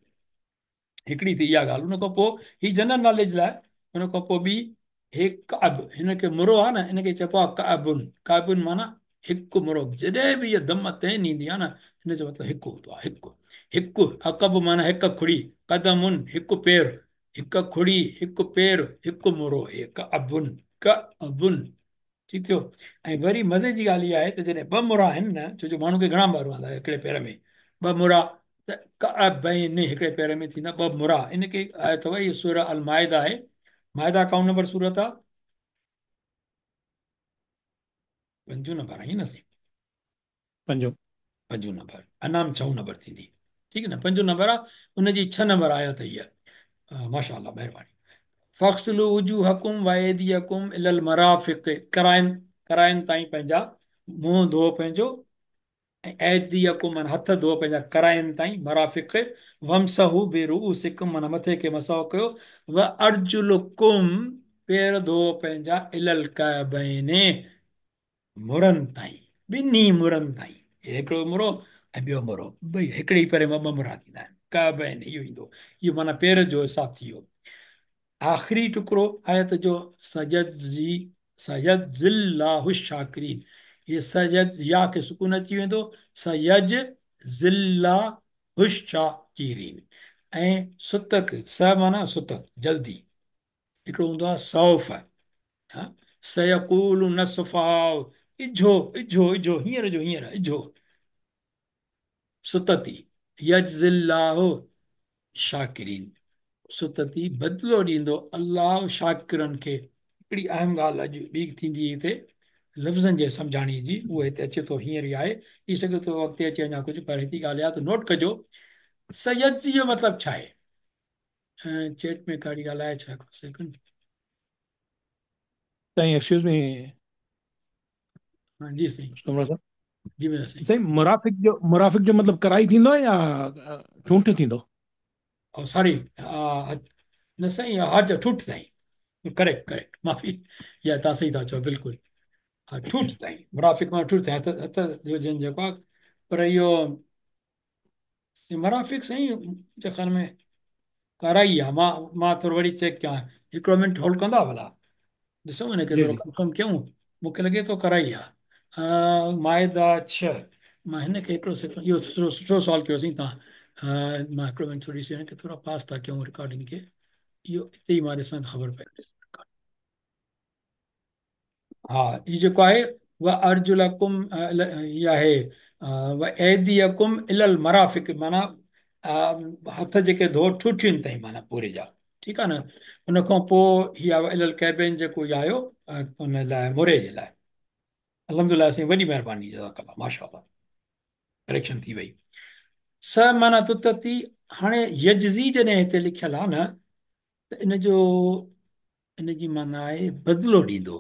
हिकिड़ी थी इहा ॻाल्हि। हुन खां पोइ ही जनरल नॉलेज लाइ, हुन खां पोइ ॿी हे काब, हिनखे मुरो आहे न, हिनखे चइबो आहे काबुन। काबुन माना हिकु मुरो। जॾहिं बि इहा दम तैन ईंदी आहे न, हिन जो मतिलबु हिकु हूंदो आहे, हिकु हिकु। अकब माना हिकु खुड़ी, कदमुन हिकु पेर, हिकु खुड़ी हिकु पेर हिकु मुरो, हे काबुन, काबुन, ठीकु थियो। ऐं वरी मज़े जी ॻाल्हि इहा आहे त जॾहिं ॿ मुरा आहिनि न, छो जो माण्हू खे घणा ॿार हूंदा हिकिड़े पेर में ॿ मुरा, त काबैन हिकिड़े पेर में थींदा ॿ मुरा। इनखे आयो अथव, इहो सूरह अल माइदा आहे। माइदा काउंट नंबर सूरत आहे, पंजो नंबर आहे न साईं, पंजो, पंजो नंबर, अनाम छहों नंबर थींदी, ठीकु आहे न, पंजो नंबर आहे, उनजी 6 नंबर आयत इहा। माशाअल्लाह, महिरबानी। फ़ग़सिलू वजूहकुम व अयदियकुम इलल मराफ़िक़, कराइन, कराइन ताईं पंहिंजा मुंहुं धो पंहिंजो, ऐं अयदियकुम माना हथ धो पंहिंजा कराइन ताईं, मराफ़िक़। वमसहू बिरूसिकुम माना मथे खे मसहो कयो, व अर्जुलुकुम पेर धो पंहिंजा इलल कअबैन मुरनि ताईं, ॿिन्ही मुरनि ताईं, हिकिड़ो मुरो ऐं ॿियो मुरो, ॿई हिकिड़े ई पेर मां ॿ मुरा थींदा आहिनि। कअबैन इहो ईंदो, इहो माना पेर जो हिसाबु थी वियो। आख़िरी टुकड़ो आयत जो सयजी सयजिल्लाहु शाकिरीन, इहे सयज या खे सुकून अची वेंदो, सयज जिल्लाहु शाकिरीन। ऐं सुतत, स माना सुतत जल्दी, हिकिड़ो हूंदो आहे सौफ़, हा, सयकूलु नसफ़ा, इझो इझो इझो, हींअर जो हींअर इझो। ستتي يجزي الله شاڪرين، ستتي بدلو ڏيندو الله شاڪرن کي. هڪڙي اهم ڳالهه اڄ ٻي ٿيندي هتي لفظن جي سمجهاڻي جي، اهو هتي اچي ٿو هينئر ئي آهي، ٿي سگهي ٿو اڳتي اچي اڃا ڪجهه، پر هتي ڳالهه اها ته نوٽ ڪجو سيجزي جو مطلب ڇا آهي؟ چيٽ ۾ ڪهڙي ڳالهه آهي ڇا؟ سيڪنڊ سائين ايڪسڪيوز مي. ها جي سائين. سومرا صاحب. جي ٻڌايو سائين. سائين مرافق جو مطلب ڪرائي ٿيندو يا ٺونٺ ٿيندو؟ او سوري نه سائين، ها ٺوٺ تائين. ڪريڪٽ ڪريڪٽ، معافي، يا تان صحيح ٿا چئو بلڪل، ها ٺوٺ تائين، مرافق مان ٺوٺ تائين، هٿ جو جن جيڪو آهي، پر اهو مرافق سائين منهنجي خيال ۾ ڪرائي آهي. مان ٿورو وري چيڪ ڪيان، هڪڙو منٽ هولڊ ڪندا ڀلا، ڏسون هن کي ٿورو ڪنفرم ڪيون. مون کي لڳي ٿو ڪرائي آهي. مائده 6، مان هن کي هڪڙو سيڪنڊ، اهو سٺو سٺو سوال ڪيو سائين تان، مان هڪڙو منٽ ٿوري ڏسي هن کي ٿورو پاس ٿا ڪيون رڪارڊنگ کي، اهو اتي ئي مان ڏسان ته خبر پئي. ها هي جيڪو آهي و ارجلکم هي آهي و ايديکم الي المرافق، معنيٰ هٿ جيڪي ڌو ٺوٺين تائين، معنيٰ پوري جا، ٺيڪ آهي نه. ان کان پوء هي آيو الي الڪعبين جيڪو هي آيو ان لاء موري جي لاء. الحمدلله سائين وڏي مهرباني، جزاڪ الله، ماشاءالله ڪريڪشن ٿي وئي. س معنيٰ تتتي، هاڻي يجزي جڏهن هتي لکيل آهي نه ته ان جو ان جي معنيٰ آهي بدلو ڏيندو،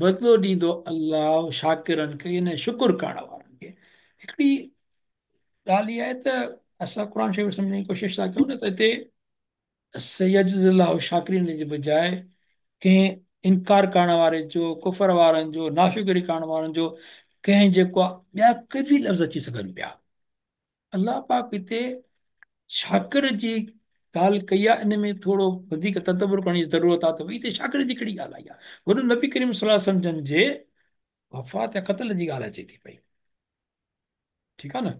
بدلو ڏيندو الله شاڪرن کي يعني شڪر ڪرڻ وارن کي. هڪڙي ڳالهه اها آهي ته اسان قرآن شريف سمجهڻ جي ڪوشش ٿا ڪيون نه ته هتي سيجزي الله شاڪرين جي بجاء ڪنهن انڪار ڪرڻ واري جو، ڪفر وارن جو، ناشڪري ڪرڻ وارن جو، ڪنهن جيڪو آهي ٻيا ڪي لفظ اچي سگهن پيا. الله پاڪ هتي شاڪر جي ڳالهه ڪئي آهي، ان ۾ ٿورو وڌيڪ تدبر ڪرڻ جي ضرورت آهي ته ڀئي هتي شاڪر جي ڪهڙي ڳالهه آئي آهي. وڏو نبي ڪريم صلي الله عليه وسلم جن جي وفات يا قتل جي ڳالهه اچي ٿي پئي، ٺيڪ آهي نه.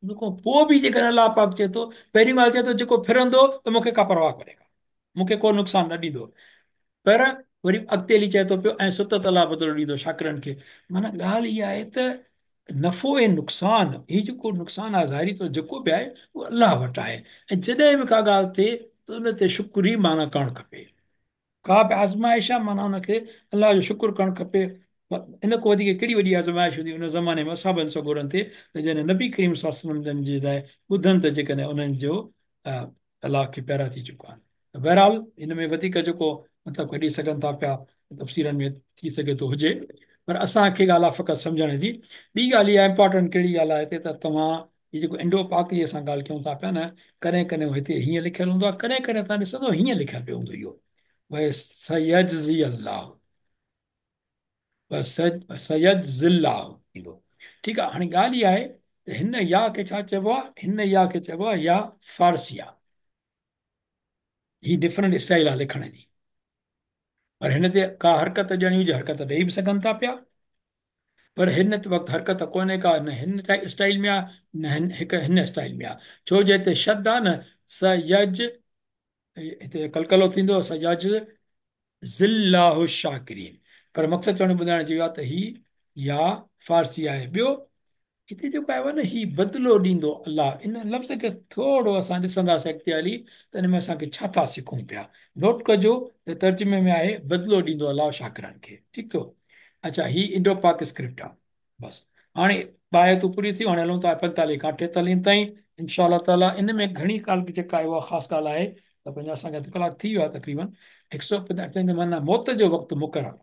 ان کان پوء به جيڪڏهن الله پاڪ چئي ٿو، پهرين ڳالهه چئي ٿو جيڪو ڦرندو ته مون کي ڪا پرواهه ڪونهي ڪا، مون کي ڪو نقصان نه ڏيندو، پر وري اڳتي هلي چئي ٿو پيو ۽ ستت الله بدلو ڏيندو شاڪرن کي. معنيٰ ڳالهه اها آهي ته نفعو ۽ نقصان، هي جيڪو نقصان آهي ظاهري طور جيڪو به آهي اهو الله وٽ آهي ۽ جڏهن به ڪا ڳالهه ٿئي ته ان تي شڪر ئي معنيٰ ڪرڻ کپي. ڪا به آزمائش آهي معنيٰ ان کي الله جو شڪر ڪرڻ کپي. ان کان وڌيڪ ڪهڙي وڏي آزمائش هوندي ان زماني ۾ اصحابن سڳورن تي ته جڏهن نبي ڪريم صلي الله عليه وسلم جن جي لاء ٻڌن ته جيڪڏهن انهن جو الله کي پيارا ٿي چڪا آهن. ته بهرحال هن ۾ وڌيڪ جيڪو مطلب ڪڍي سگهن ٿا پيا تفسيرن ۾ ٿي سگهي ٿو هجي، پر اسان کي ڳالهه آهي فقط سمجهڻ جي. ٻي ڳالهه اها امپارٽنٽ ڪهڙي ڳالهه آهي هتي ته توهان هي جيڪو انڊو پاڪ جي اسان ڳالهه ڪيون ٿا پيا نه، ڪڏهن ڪڏهن هتي هيئن لکيل هوندو آهي، ڪڏهن ڪڏهن توهان ڏسندو هيئن لکيل پيو هوندو اهو وسيجزي الله وسيجزي الله ٿيندو. ٺيڪ آهي، هاڻي ڳالهه اها آهي ته هن يا کي ڇا چئبو آهي؟ هن يا کي چئبو آهي يا فارسيه. هي ڊفرنٽ اسٽائل آهي لکڻ جي، پر هن تي ڪا حرڪت ڏيڻي هجي حرڪت ڏيئي به سگهن ٿا پيا، پر هن وقت حرڪت ڪونهي ڪا، نه هن اسٽائل ۾ آهي نه هن هڪ هن اسٽائل ۾ آهي، ڇو جو هتي شد آهي نه سيج، هتي قلقلو ٿيندو سيج زي الله الشاڪرين، پر مقصد چوڻ ٻڌائڻ جو آهي ته هي يا فارسي آهي. ٻيو هتي جيڪو آيو آهي نه هي بدلو ڏيندو الله، ان لفظ کي ٿورو اسان ڏسنداسين اڳتي هلي ته ان ۾ اسان کي ڇا ٿا سکون پيا. نوٽ ڪجو ته ترجمي ۾ آهي بدلو ڏيندو الله شاڪرن کي، ٺيڪ ٿو. اڇا هي انڊو پاڪ اسڪرپٽ آهي. بس هاڻي ٻه آيتون پوريون ٿيون، هاڻي هلون ٿا 45 کان 48 تائين انشاء الله تعالي. ان ۾ گهڻي ڳالهه جيڪا آهي اها خاص ڳالهه آهي ته پنهنجا اسان کي اڌ ڪلاڪ ٿي ويو آهي تقريبن. 145 معنيٰ موت جو وقت مقرر.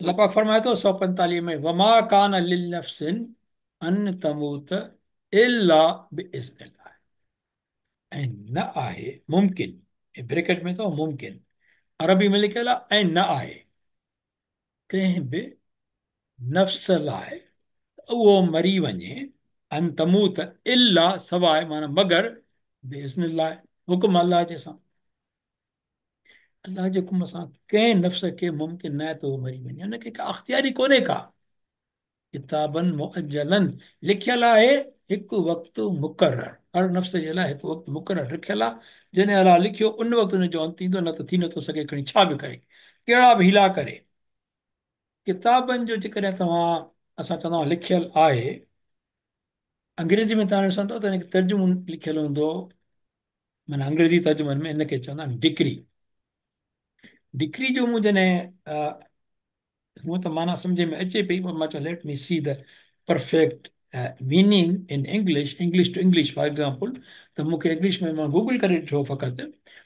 الله پاڪ فرمائي ٿو 145 ۾ وما ڪان للنفس ان تموت الا باذن الله، ۽ نه آهي ممڪن، بريڪٽ ۾ اٿو ممڪن، عربي ۾ لکيل آهي ۽ نه آهي ڪنهن به نفس لاء ته اهو مري وڃي، ان تموت الا سواء معنيٰ مگر باذن الله حڪم الله جي سان، الله جي حڪم سان ڪنهن نفس کي ممڪن نه آهي ته اهو مري وڃي، ان کي ڪا اختياري ڪونهي ڪا. ڪتابا مؤجلا لکيل آهي هڪ وقت مقرر، هر نفس جي لاء هڪ وقت مقرر رکيل آهي، جڏهن الله لکيو ان وقت ان جو انت ايندو، نه ته ٿي نٿو سگهي، کڻي ڇا به ڪري، ڪهڙا به حيلا ڪري. ڪتابن جو جيڪڏهن توهان اسان چوندا آهيون لکيل آهي अंग्रेज़ी में तव्हां ॾिसंदव त हिनखे तर्जुमो लिखियलु हूंदो, माना अंग्रेज़ी तर्जुमनि में हिनखे चवंदा आहिनि डिक्री। डिक्री जो मूं जॾहिं हूअं त माना सम्झ में अचे पई, पर मां चयो let me see the perfect meaning in English, English to English for example. त मूंखे इंग्लिश में मां गूगल करे ॾिठो फ़क़ति,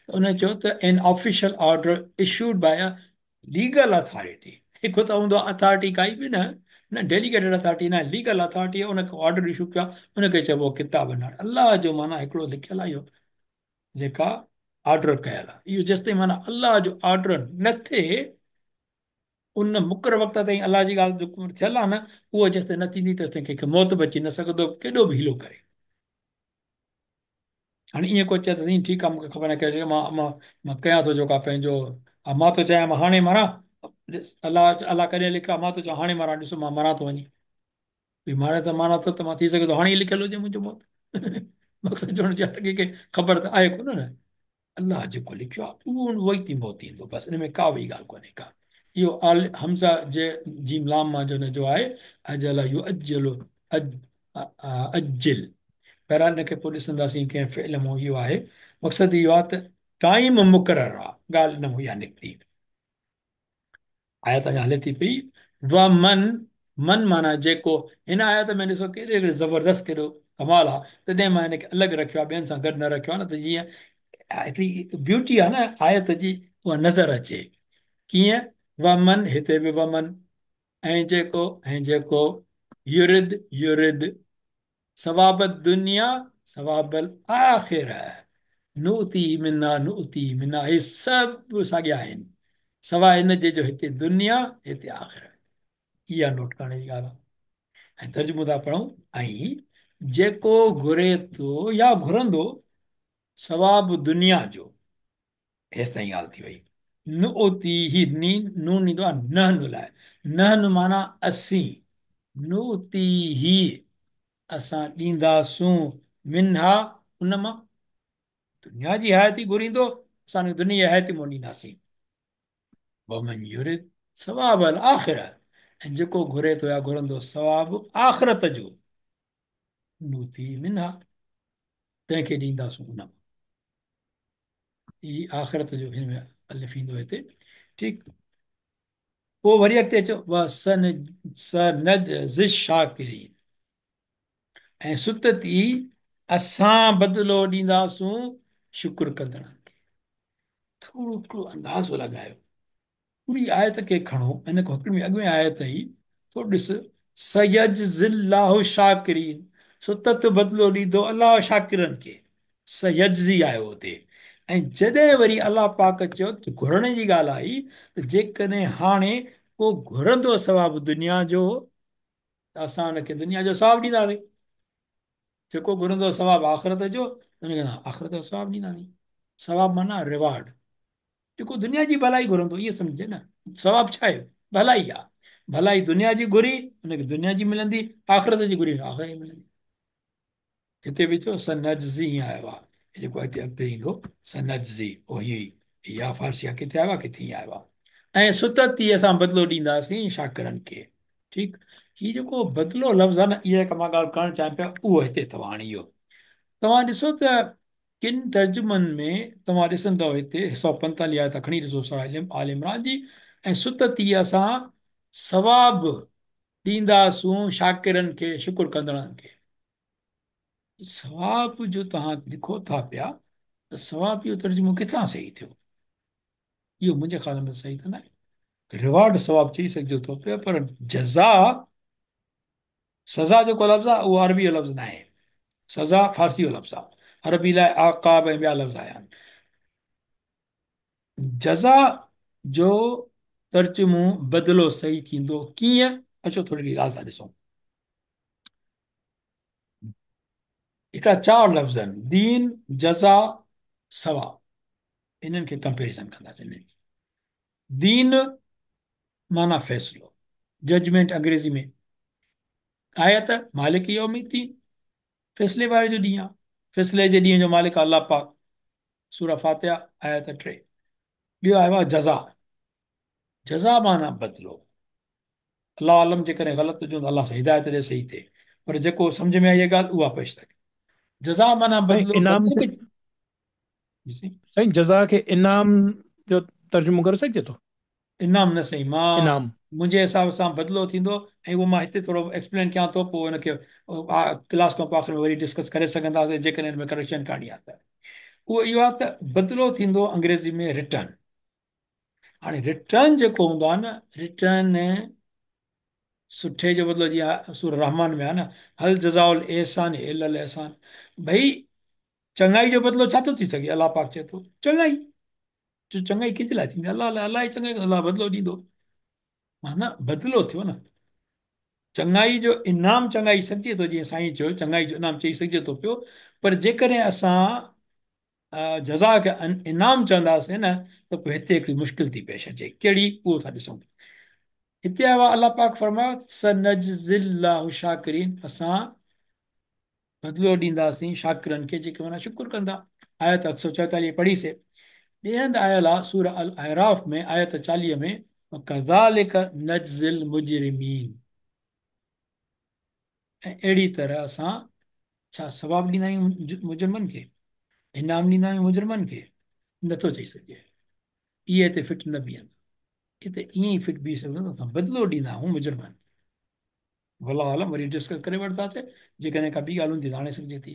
त उन चयो त an official order issued by a legal authority. हिकु त हूंदो आहे अथॉरिटी काई बि न, न डेलीगेटेड अथॉरिटी न, लीगल अथॉरिटी आहे, उनखे ऑर्डर इशू कयो आहे, उनखे चइबो किताब न। अल्लाह जो माना हिकिड़ो लिखियलु आहे इहो जेका ऑर्डर कयल आहे, इहो जेसि ताईं माना अल्लाह जो ऑर्डर न थिए उन मुक़ररु वक़्त ताईं अल्लाह जी ॻाल्हि जो थियल आहे न, उहो जेसि ताईं न थींदी तेसि ताईं कंहिंखे मौत बि अची न सघंदो, केॾो बि हीलो करे। हाणे ईअं को चए त साईं ठीकु आहे, मूंखे ख़बर न आहे, मां मां मां कयां थो जेको आहे पंहिंजो, मां थो चाहियां मां हाणे मरां, अल्लाह अल्लाह कॾहिं लिखियो आहे, मां थो चवां हाणे मरां, ॾिसो मां मरां थो वञी, भई मारे त माना त मां थी सघे थो हाणे ई लिखियलु हुजे मुंहिंजो मौत। मक़सदु चवण जी आहे त कंहिंखे ख़बर त आहे कोन न, अल्लाह जेको लिखियो आहे उहो उहो ई थी मौत थींदो, बसि इन में का ॿी ॻाल्हि कोन्हे का। इहो आल हमज़ा जे जीम लाम मां जो हिन जो आहे अजल यु अजल अजिल, बहरहाल हिनखे पोइ ॾिसंदासीं कंहिं फ़िल मां इहो आहे। मक़सदु इहो आहे त टाइम मुक़ररु आहे, ॻाल्हि इन मां इहा निकिती। आयत अञा हले थी पई, व मन, मन माना जेको, हिन आयत में ॾिसो केॾो हिकिड़ो ज़बरदस्त केॾो कमाल आहे, तॾहिं मां हिनखे अलॻि रखियो आहे, ॿियनि सां गॾु न रखियो आहे न, त जीअं हिकिड़ी ब्यूटी आहे न आयत जी, उहा नज़र अचे। कीअं? वमन, हिते बि वमन, ऐं जेको, ऐं जेको, युरिद, युरिद, सवाब दुनिया सवाबल आखिर, नुती मिना नुती मिना, हे सभु साॻिया आहिनि, सवाइ हिन जे जो हिते दुनिया हिते आखिर। इहा नोट करण जी ॻाल्हि आहे। ऐं तर्जुमो था पढ़ूं, ऐं जेको घुरे थो या घुरंदो सवाब दुनिया जो, हेसि ताईं ॻाल्हि थी वई। नुती ही नी नून ईंदो आहे नहनु लाइ, नहनु माना असीं, नुती ही असां ॾींदासूं, मिन्हा उन मां, दुनिया जी हयाती घुरींदो, असां दुनिया जी हयाती मां ॾींदासीं। वमन युरिद सवाब अल आखिर, ऐं जेको घुरे थो या घुरंदो सवाब आख़िरत जो, नुती मिन्हा, तंहिंखे ॾींदासूं उन मां। ही आख़िरत जो हिन में अलिफ ईंदो हिते, ठीकु। पोइ वरी अॻिते अचो, व सन सनजज़ि शाकिरीन, ऐं सुत थी असां बदिलो ॾींदासूं शुक्र कंदड़नि खे। थोरो हिकिड़ो अंदाज़ो लॻायो, पूरी आयत खे खणो, इन खां हिकिड़ी अॻु में आयत ई थोरो ॾिस, सयजज़िल्लाहु शाकिरीन, सुतत बदिलो ॾींदो अल्लाह शाकिरनि खे, सयजज़ी आयो हुते। ऐं जॾहिं वरी अल्लाह पाक चयो त घुरण जी ॻाल्हि आई, त जेकॾहिं हाणे को घुरंदो सवाब दुनिया जो, त असां हुनखे दुनिया जो सवाब ॾींदासीं, जेको घुरंदो सवाब आख़िरत जो, हुनखे आख़िरत जो सवाब ॾींदासीं। सवाब माना रिवार्ड, जेको दुनिया जी भलाई घुरंदो, इहो सम्झे न, सवाब छा आहे? भलाई आहे। भलाई दुनिया जी घुरी हुनखे दुनिया जी मिलंदी, आख़िरत जी घुरी आख़िरत जी मिलंदी। हिते बि चयो सनजज़ी आयो आहे, जेको अॻिते अॻिते ईंदो सनजज़ी, पोइ हीअ इहा फ़ारसी आहे, किथे आयो आहे, किथे आयो आहे। ऐं सुतत थी असां बदिलो ॾींदासीं शाकिरनि खे, ठीकु। हीउ जेको बदिलो लफ़्ज़ आहे न, इहा हिकु मां ॻाल्हि करणु चाहियां पिया, उहो हिते अथव हाणे इहो तव्हां ॾिसो त किन तर्जुमनि में तव्हां ॾिसंदव हिते 145 आयत खणी ॾिसो सूरा आल इमरान जी, ऐं सुत थी असां सवाब ॾींदासूं शाकिरनि खे, शुक्र कंदड़नि खे। सवाब जो तव्हां लिखो था पिया, त सवाब जो तर्जुमो किथां सही थियो? इहो मुंहिंजे ख़्याल में सही त न आहे। रिवार्ड सवाब चई सघिजे थो पियो, पर जज़ा, सज़ा जेको लफ़्ज़ आहे उहो अरबी जो लफ़्ज़ न आहे, सज़ा फ़ारसी जो लफ़्ज़ आहे, अरबी लाइ आक़ाब ऐं ॿिया लफ़्ज़ आया आहिनि। जज़ा जो तर्जुमो बदिलो सही थींदो कीअं? अचो थोरी ॻाल्हि था ॾिसूं। हिकिड़ा चारि लफ़्ज़ आहिनि, दीन, जज़ा, सवाब, इन्हनि खे कंपेरिज़न कंदासीं। दीन माना फ़ैसिलो, जजमेंट अंग्रेज़ी में, आयत मालिक यौमिद्दीन, फ़ैसिले वारे जो ॾींहुं आहे, फ़ैसिले जे ॾींहं जो मालिक अल्लाह पाक, सूरा फातिहा आयत 3। ॿियो आयो आहे जज़ा, जज़ा माना बदिलो, अल्लाह आलम जेकॾहिं ग़लति हुजूं त अल्लाह सां हिदायत ॾे सही थिए। पर जेको सम्झ में आई आहे ॻाल्हि उहा पेश था कयूं। जज़ा माना साईं बदिलो, इनाम बदिलो खे खे जी साईं। साईं जज़ा खे इनाम जो तर्जुमो करे सघिजे थो? इनाम न साईं, मां इनाम। मुंहिंजे हिसाब सां बदिलो थींदो ऐं उहो मां हिते थोरो एक्सप्लेन कयां थो, पोइ हुनखे क्लास खां पोइ आख़िर में वरी डिस्कस करे सघंदासीं जेकॾहिं हिन में करेक्शन करणी आहे त। उहो इहो आहे त बदिलो थींदो अंग्रेज़ी में रिटर्न। हाणे रिटर्न जेको हूंदो आहे न, रिटर्न सुठे जो बदिलो, जीअं सूरह रहमान में आहे न, हल जज़ाउल एहसान इल्लल एहसान। भई चङाई जो बदिलो छा थो थी सघे? अलाह पाक चए थो चङाई, जो चङाई कंहिंजे लाइ थींदी? अलाह लाइ, अलाह ई चङाई, अलाह बदिलो ॾींदो, माना बदिलो थियो न। चङाई जो इनाम चङाई सघिजे थो, जीअं साईं चयो चङाई जो इनाम चई सघिजे थो पियो, पर जेकॾहिं असां जज़ा खे इनाम चवंदासीं न त पोइ हिते हिकिड़ी मुश्किल थी पेश अचे। कहिड़ी? उहो था ॾिसूं। हिते आयो आहे अलाह पाक फरमायो सनजज़िल्लाहु शाकिरीन, असां बदिलो ॾींदासीं शाकिरनि खे जेके माना शुक्र कंदा। आयत 144 पढ़ीसीं। ॿिए हंधि आयल आहे सूरह अल अराफ में आयत 40 में, कज़ालिक नजज़िल मुजरिमीन, ऐं अहिड़ी तरह असां छा सवाब ॾींदा आहियूं मुजरिमनि खे, इनाम ॾींदा आहियूं मुजरिमनि खे, नथो चई सघिजे। इहे हिते फिट न बीहंदा, हिते ईअं ई फिट बीह सघंदो, असां बदिलो ॾींदा आहियूं मुजरिमनि। वल्लाहु आलम, वरी डिस्कस करे वठंदासीं, जेकॾहिं का ॿी ॻाल्हि हूंदी त आणे सघिजे थी।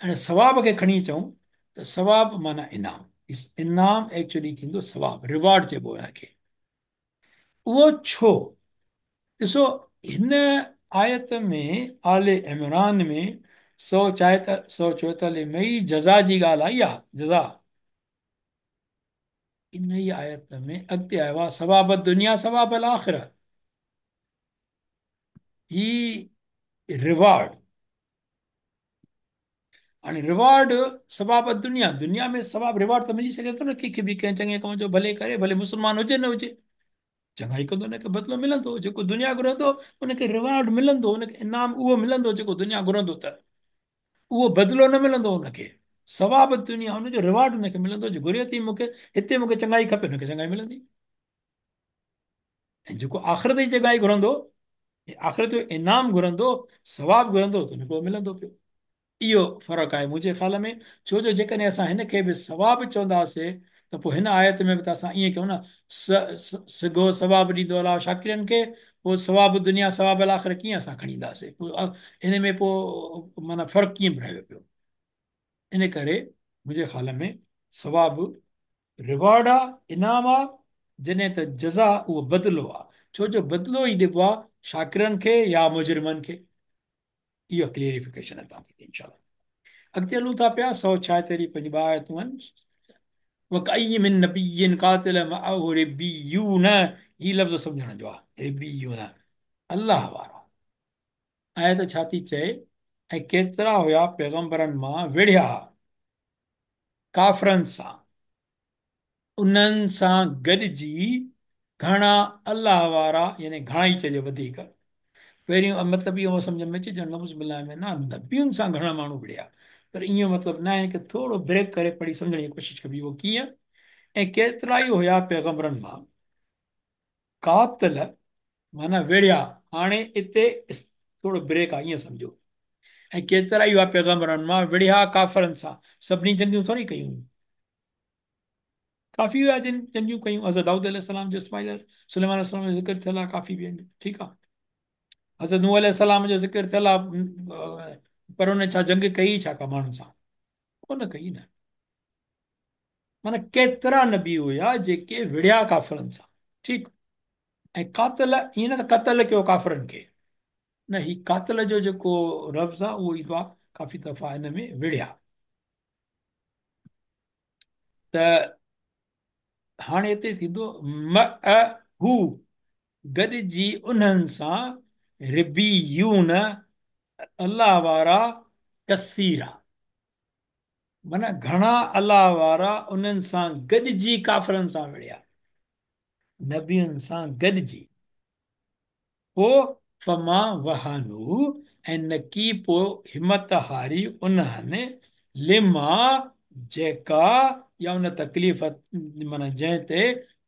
हाणे सवाब खे खणी चऊं त सवाब माना इनाम, इनाम एक्चुअली थींदो सवाब, रिवॉर्ड चइबो हुनखे। उहो छो? ॾिसो हिन आयत में आल इमरान में 144 में ई जज़ा जी ॻाल्हि आई आहे। जज़ा इन ई आयत में अॻिते आयो आहे सवाब दुनिया सवाब अल आखिरा, ही रिवॉर्ड। हाणे रिवॉर्ड सवाब दुनिया, दुनिया में सवाब रिवॉर्ड त मिली सघे थो न कंहिंखे बि, कंहिं चङे कम जो भले करे, भले मुस्लमान हुजे न हुजे, चङाई कंदो हुनखे बदिलो मिलंदो। जेको दुनिया घुरंदो हुनखे रिवॉर्ड मिलंदो, हुनखे इनाम उहो मिलंदो जेको दुनिया घुरंदो, त उहो बदिलो न मिलंदो हुनखे। सवाब दुनिया हुनजो रिवॉर्ड हुनखे मिलंदो, जो घुरे थी मूंखे हिते मूंखे चङाई खपे, हुनखे चङाई मिलंदी। ऐं जेको आख़िरत जी चङाई घुरंदो, आख़िरत जो इनाम घुरंदो, सवाब घुरंदो, त हुनखे मिलंदो पियो। इहो फ़र्क़ु आहे मुंहिंजे ख़्याल में। छो जो जेकॾहिं असां हिनखे बि सवाब चवंदासीं त पोइ हिन आयत में बि त असां ईअं कयूं न, सिघो सवाब ॾींदो अलाह शाकिरनि खे, पोइ सवाब दुनिया सवाब अल आख़िर कीअं असां खणी ईंदासीं? पोइ हिन में पोइ माना फ़र्क़ु कीअं बि रहियो पियो। इन करे मुंहिंजे ख़्याल में सवाब रिवॉर्ड आहे, इनाम आहे, जॾहिं त जज़ा उहो बदिलो आहे। छो जो बदिलो ई ॾिबो आहे शाकिरनि खे या मुजरिमनि खे। इहो क्लियरिफिकेशन आहे तव्हां इंशाअल्लाह। अॻिते हलूं था पिया, 176 पंहिंजी ॿ आयतूं आहिनि। वकई मिन नबिय्यिन क़ातिल मअहु रिब्बियून, ही लफ़्ज़ सम्झण जो आहे, रिब्बियून अल्लाह वारा। आयत छा थी चए? ऐं केतिरा हुया पैगम्बरनि मां विढ़िया काफ़रनि सां, उन्हनि सां गॾिजी घणा अल्लाह वारा, यानी घणा ई चइजे वधीक। पहिरियों मतिलबु इहो सम्झ में अचे ॼण लफ़्ज़ मिलाए में न नबियुनि सां घणा माण्हू विढ़िया, पर इहो मतिलबु न आहे कि थोरो ब्रेक करे पढ़ी सम्झण जी कोशिशि कबी उहो कीअं। ऐं केतिरा ई हुया पैगम्बरनि मां कातिल माना विढ़िया। हाणे हिते थोरो ब्रेक आहे, ईअं सम्झो। ऐं केतिरा ई हुआ पैगम्बरनि मां विढ़िया काफ़रनि सां, सभिनी जंगियूं थोरी कयूं, काफ़ी हुआ जिन जंगियूं कयूं। हज़रत दाऊद अलैहिस्सलाम जो इस्माइल सुलेमान अलैहिस्सलाम जो ज़िक्र थियल आहे काफ़ी बि आहिनि, ठीकु आहे। हज़रत नूह अलैहिस्सलाम जो ज़िक्र थियल आहे, पर हुन छा जंग कई छा का माण्हुनि सां? कोन कई न। माना केतिरा नबी हुया जेके विढ़िया काफ़रनि सां, ठीकु। ऐं कातिल ईअं न त क़तल कयो काफ़रनि खे, न, ही कातिल जो जेको लफ़्ज़ आहे उहो ईंदो आहे काफ़ी दफ़ा हिन में विढ़िया। त हाणे हिते थींदो म हू गॾिजी उन्हनि सां रिबीयून अल्लाह वारा कसीरा, माना घणा अल्लाह वारा उन्हनि सां गॾिजी काफ़रनि सां विढ़िया, नबियुनि सां गॾिजी। पोइ फमा वहानू, ऐं न की पोइ हिमत हारी उन्हनि लिमा जेका या उन तकलीफ़ माना जंहिं ते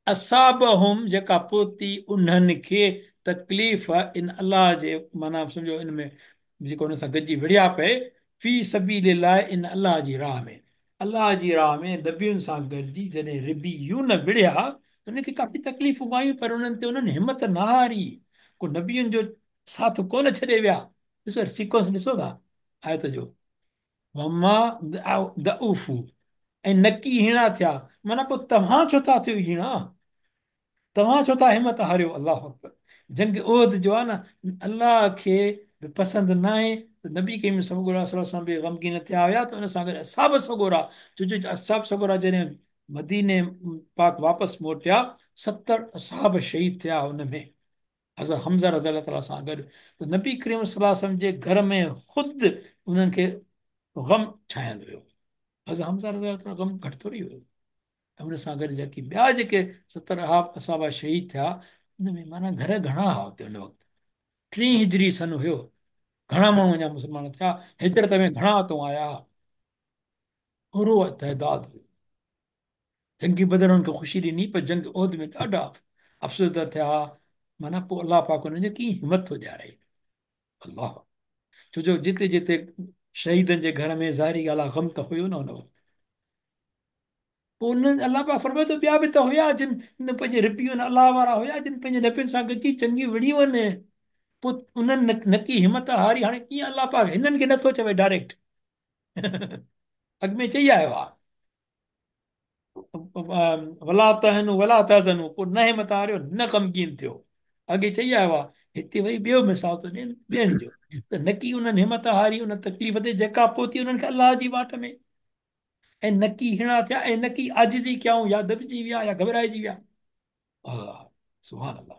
असाबहुम जेका पहुती उन्हनि खे तकलीफ़ इन अल्लाह जे माना सम्झो इन में جيڪو انهن سان گڏجي وڙهيا پئي، في سبيل الله ان الله جي راهه ۾، الله جي راهه ۾ نبين سان گڏجي جڏهن ربيون وڙهيا ته انهن کي ڪافي تڪليفون آيون پر انهن تي انهن همت نه هاري، ڪو نبين جو ساٿ ڪونه ڇڏي ويا. ڏسو سيڪوئنس ڏسو ٿا آيت جو، وما ضعفوا ۽ نڪي هيڻا ٿيا، معنيٰ پوء توهان ڇو ٿا ٿيو هيڻا؟ توهان ڇو ٿا همت هاريو؟ الله اڪبر جنگ احد جو آ نه الله کي به پسند ناهي ته نبي ڪريم سڳورا صلي الله عليه وسلم به غمگين ٿيا هيا ته ان سان گڏ اصحاب سڳورا ڇو جو اصحاب سڳورا جڏهن مديني پاڪ واپس موٽيا 70 اصحاب شهيد ٿيا ان ۾ حضرت حمزه رضي الله تعالٰي سان گڏ ته نبي ڪريم صلي الله عليه وسلم جي گهر ۾ خود انهن کي غم ڇانيل هيو. حضرت حمزه رضي الله تعالٰي غم گهٽ ٿوري هيو. ۽ ان سان گڏ جيڪي ٻيا جيڪي 70 اصحابه شهيد ٿيا ان ۾ معنيٰ گهر گهڻا هئا اتي ان وقت ٽين هجري سن هيو گهڻا ماڻهو اڃا مسلمان ٿيا هجرت ۾ گهڻا اتون آيا پورو تعداد هيو. جنگ بدر انهن کي خوشي ڏني پر جنگ احد ۾ ڏاڍا افسرده ٿيا معنيٰ پوء الله پاڪ انهن کي ڪيئن همت ٿو ڏياري الله ڇو جو جتي جتي شهيدن جي گهر ۾ ظاهري ڳالهه آهي غم ته هيو نه ان وقت پوء انهن الله پاڪ فرمائي ٿو ٻيا به ته هيا جن پنهنجي ربيون الله وارا هيا جن پنهنجي نبين سان گڏجي جنگيون وڙهيون آهن پوء انهن نڪي همت هاري هاڻي ڪيئن الله پاڪ هنن کي نٿو چوي ڊائريڪٽ اڳ ۾ چئي آيو آهي ولا تهنوا ولا تحزنوا پوء نه همت هاريو نه غمگين ٿيو اڳي چئي آيو آهي هتي وري ٻيو مثال ٿو ڏين ٻين جو ته نڪي انهن همت هاري ان تڪليف تي جيڪا پهتي انهن کي الله جي واٽ ۾ ۽ نڪي هيڻا ٿيا ۽ نڪي عاجزي ڪيائون يا دٻجي ويا يا گهٻرائجي ويا. الله سبحان الله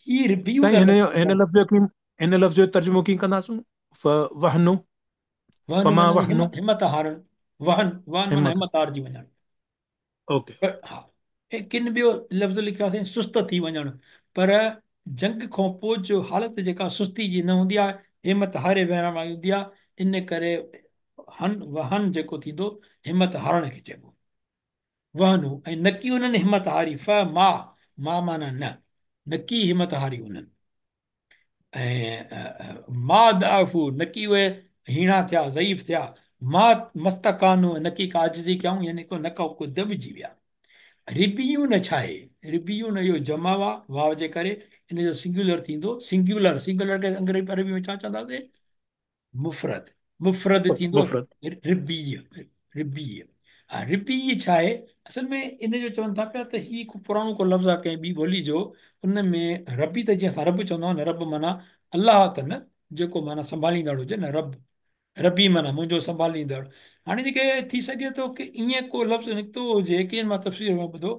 هي ربيون سائين هن جو هن لفظ جو ڪي هن لفظ جو ترجمو ڪيئن ڪنداسون؟ فوهنوا وهنوا فما معنيٰ وهنوا همت هارڻ وهن وهن معنيٰ همت همت هارجي وڃڻ. اوڪي ها ۽ ڪن ٻيو لفظ لکيو آهي سائين سست ٿي وڃڻ پر جنگ کان پوء جو حالت جيڪا سستي جي نه هوندي آهي همت هاري ويهڻ واري هوندي آهي ان ڪري هن وهن جيڪو ٿيندو همت هارڻ کي چئبو وهنوا ۽ نڪي انهن همت هاري ف ما ما معنيٰ نه نڪي همت هاري انهن ۽ ما ضعفوا نڪي اهي هيڻا ٿيا ضعيف ٿيا ما ما استڪانوا نڪي ڪا عاجزي ڪيائون يعني ڪو نه ڪو دٻجي ويا ربيون ڇا آهي ربيون اهو جمع آ واو جي ڪري ان جو سنگيولر ٿيندو سنگيولر سنگيولر کي انگريزي عربي ۾ ڇا چونداسين مفرد مفرد ٿيندو مفرد ربي ربي ها ربي ڇا آهي اصل ۾ ان جو چون ٿا پيا ته هي ڪو پراڻو ڪو لفظ آهي ڪنهن ٻي ٻولي جو ان ۾ ربي ته جيئن اسان رب چوندا آهيون نه رب معنيٰ الله ته نه جيڪو معنيٰ سنڀاليندڙ هجي نه رب ربي معنيٰ منهنجو سنڀاليندڙ هاڻي جيڪي ٿي سگهي ٿو ڪي ائين ڪو لفظ نڪتو هجي ڪين مان تفسير ۾ ٻڌو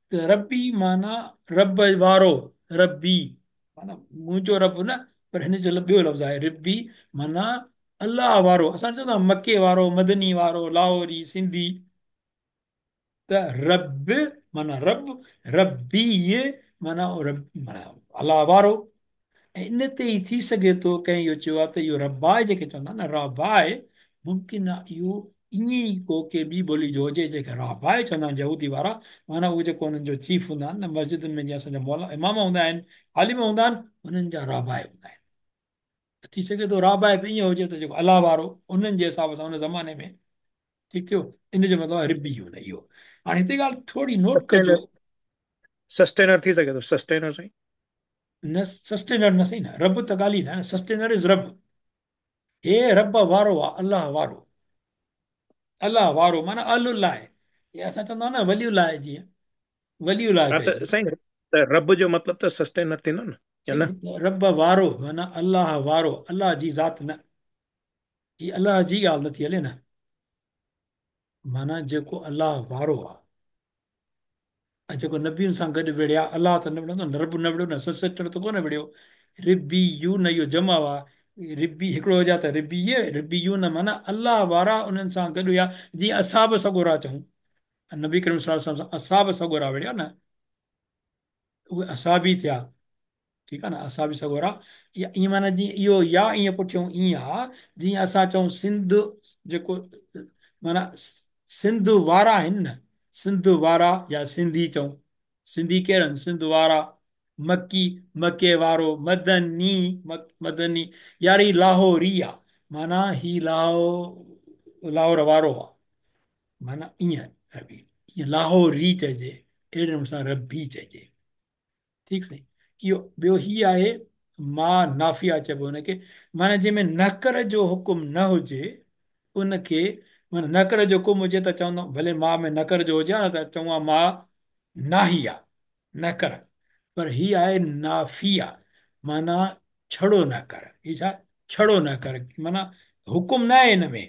ته ربي معنيٰ رب وارو ربي معنيٰ منهنجو رب نه پر هن جو ٻيو لفظ آهي ربي معنيٰ الله وارو اسان چوندا آهيون مڪي وارو مدني وارو لاهوري سنڌي ته رب معنيٰ رب ربي معنيٰ رب معنيٰ الله وارو ۽ ان تي ئي ٿي سگهي ٿو ڪنهن اهو چيو آهي ته اهو رباء جيڪي چوندا آهن نه راباء ممڪن آهي اهو ائين ئي ڪو ڪنهن ٻي ٻولي جو هجي جنهن کي راباء چوندا آهن يهودي وارا معنيٰ اهي جيڪو انهن جو چيف هوندا آهن نه مسجدن ۾ جيئن اسان جا مولا امام هوندا آهن عالم هوندا آهن انهن جا راباء هوندا آهن ته ٿي سگهي ٿو راباء به ائين هجي ته جيڪو الله وارو انهن جي حساب سان ان زماني ۾ ٺيڪ ٿيو ان جو مطلب آهي ربي هن اهو هاڻي هتي ڳالهه ٿوري نوٽ ڪجو سسٽينر ٿي سگهي ٿو سسٽينر سائين نه سسٽينر نه سائين نه رب ته ڳالهه ئي نه سسٽينر از رب هي رب وارو آ الله وارو الله وارو معنيٰ اهل الله آهي هي اسان چوندا نه ولي الله آهي جيئن ولي الله ها ته چئجي سائين ته رب جو مطلب ته سسٽينر ٿيندو نه يا نه رب وارو معنيٰ الله وارو الله جي ذات نه هي الله جي ڳالهه نٿي هلي نه معنيٰ جيڪو الله وارو آ ۽ جيڪو نبين سان گڏ وڙهيا، الله ته نه وڙهندو نه، رب نه وڙهيو نه، سسٽر ته ڪونه وڙهيو، ربيون اهو جمع آ، ربي هڪڙو هجي ها ته ربي، ربيون معنيٰ الله وارا انهن سان گڏ هيا، جيئن اصحاب سڳورا چئون، نبي ڪريم صلي الله عليه وسلم سان اصحاب سڳورا وڙهيا نه، اهي اصحابي ٿيا. ٺيڪ آ نه اصحابي سڳورا يا ائين معنيٰ جيئن اهو يا ائين پٺيون ائين آ جيئن اسان چئون سنڌ جيڪو معنيٰ سنڌ وارا آهن نه سنڌ وارا يا سنڌي چئون سنڌي ڪير آهن سنڌ وارا مڪي مڪي وارو، مدني مدني، يار هي لاهوري آ، معنيٰ هي لاهور وارو آ، معنيٰ ائين عربي ائين لاهوري چئجي، اهڙي نموني سان ربي چئجي. ٺيڪ سائين. اهو ٻيو هي آهي ما نافيه چئبو هن کي، معنيٰ جنهن ۾ نڪر جو حڪم نه هجي ان کي، معنيٰ نڪر جو حڪم هجي ته چوندو ڀلي ما ۾ نڪر جو هجي ها نه ته چئون ها ما ناهيه نڪر، پر هي آهي نافيه معنيٰ ڇڙو نه ڪر. هي ڇا ڇڙو نه ڪر معنيٰ حڪم نه آهي هن ۾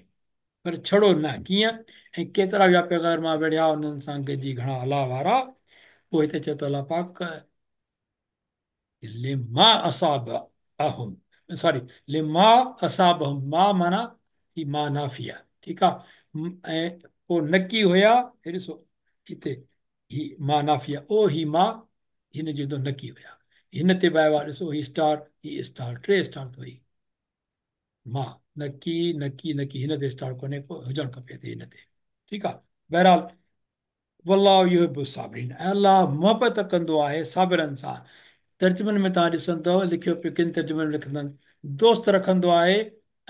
پر ڇڙو نه. ڪيئن؟ ۽ ڪيترا ويا پيغمبر مان وڙهيا انهن سان گڏجي گهڻا الله وارا. پوء هتي چئي ٿو الله پاڪ لما اصابهم، سوري لما اصابهم، ما معنيٰ هي ما نافيه، ٺيڪ آ، ۽ پوء نڪي هيا، هي ڏسو هتي هي ما نافيه، او هي ما هن جو تو نڪي هيا، هن تي به آيو آ، ڏسو هي اسٽار، هي اسٽار، ٽي اسٽار اٿو، هي ما نڪي نڪي نڪي، هن تي اسٽار ڪونهي ڪو، هجڻ کپي هتي هن تي، ٺيڪ آ. بهرحال والله يحب الصابرين، ۽ الله محبت ڪندو آهي صابرن سان. ترجمن ۾ توهان ڏسندؤ لکيو پيو، ڪن ترجمن ۾ لکندا آهن دوست رکندو آهي،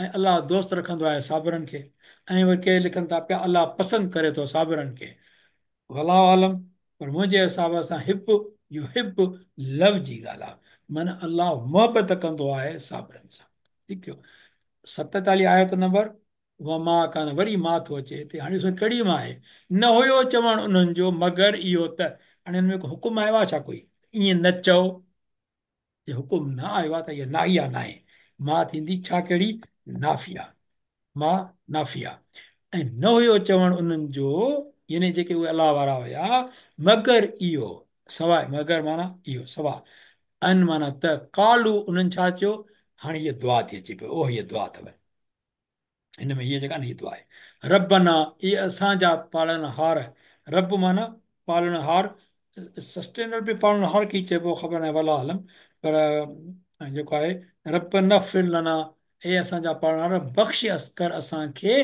۽ الله دوست رکندو آهي صابرن کي، ۽ وري ڪي لکن ٿا پيا الله پسند ڪري ٿو صابرن کي. والله اعلم، پر منهنجي حساب سان حب يحب لو جي ڳالهه آهي، معنيٰ الله محبت ڪندو آهي صابرن سان. ٺيڪ ٿيو. 47 آيت نمبر وما ڪان، وري ما ٿو اچي هتي، هاڻي ڏسو ڪهڙي ما آهي، نه هيو چوڻ انهن جو مگر اهو ته، هاڻي هن ۾ ڪو حڪم آيو آهي ڇا ڪوئي، ائين نه چئو، جي حڪم نه آيو آهي ته اها ناهيه ناهي، ما ٿيندي ڇا ڪهڙي، نافيه، ما نافيه، ۽ نه هيو چوڻ انهن جو يعني جيڪي اهي الله وارا هيا، مگر اهو، سواء، مگر معنيٰ اهو، سواء، ان معنيٰ ته، قالو انهن ڇا چيو، هاڻي هيء دعا ٿي اچي پئي، اوه هيء دعا اٿو. هن ۾ هيء جيڪا هيء دعا آهي، ربنا اي اسان جا پالڻهار، رب معنيٰ پالڻهار، سسٽينر به پالڻهار کي ئي چئبو خبر ناهي والله اعلم، پر جيڪو آهي ربنا اغفر لنا اي اسان جا پالڻهار بخش ڪر اسان کي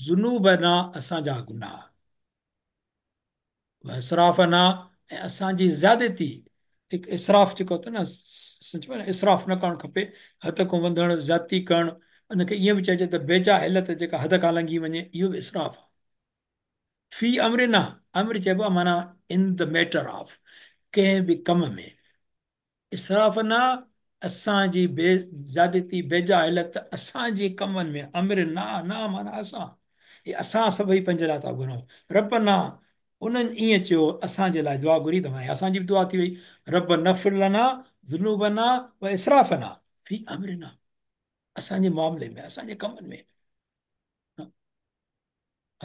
ذنوبنا اسان جا گناهه. واسرافنا ۽ اسان جي زيادتي، هڪ اسراف جيڪو اٿو نه سمجهو نه اسراف نه ڪرڻ کپي، حد کان وڌڻ، زيادتي ڪرڻ، ان کي ائين به چئجي ته بيجا حيلت جيڪا حد کان لنگهي وڃي اهو به اسراف آهي. في امرنا، امر چئبو آهي معنيٰ ان the matter of, ڪنهن به ڪم ۾، اسرافنا اسان جي بي زيادتي بيجا حيلت اسان جي ڪمن ۾، امرنا، نا معنيٰ اسان، هي اسان سڀئي پنهنجي لاء ٿا گهرون، ربنا انهن ائين چيو اسان جي لاء دعا گهري ته معنيٰ اسان جي به دعا ٿي وئي، ربنا اغفر لنا ذنوبنا واسرافنا في امرنا اسان جي معاملي ۾ اسان جي ڪمن ۾.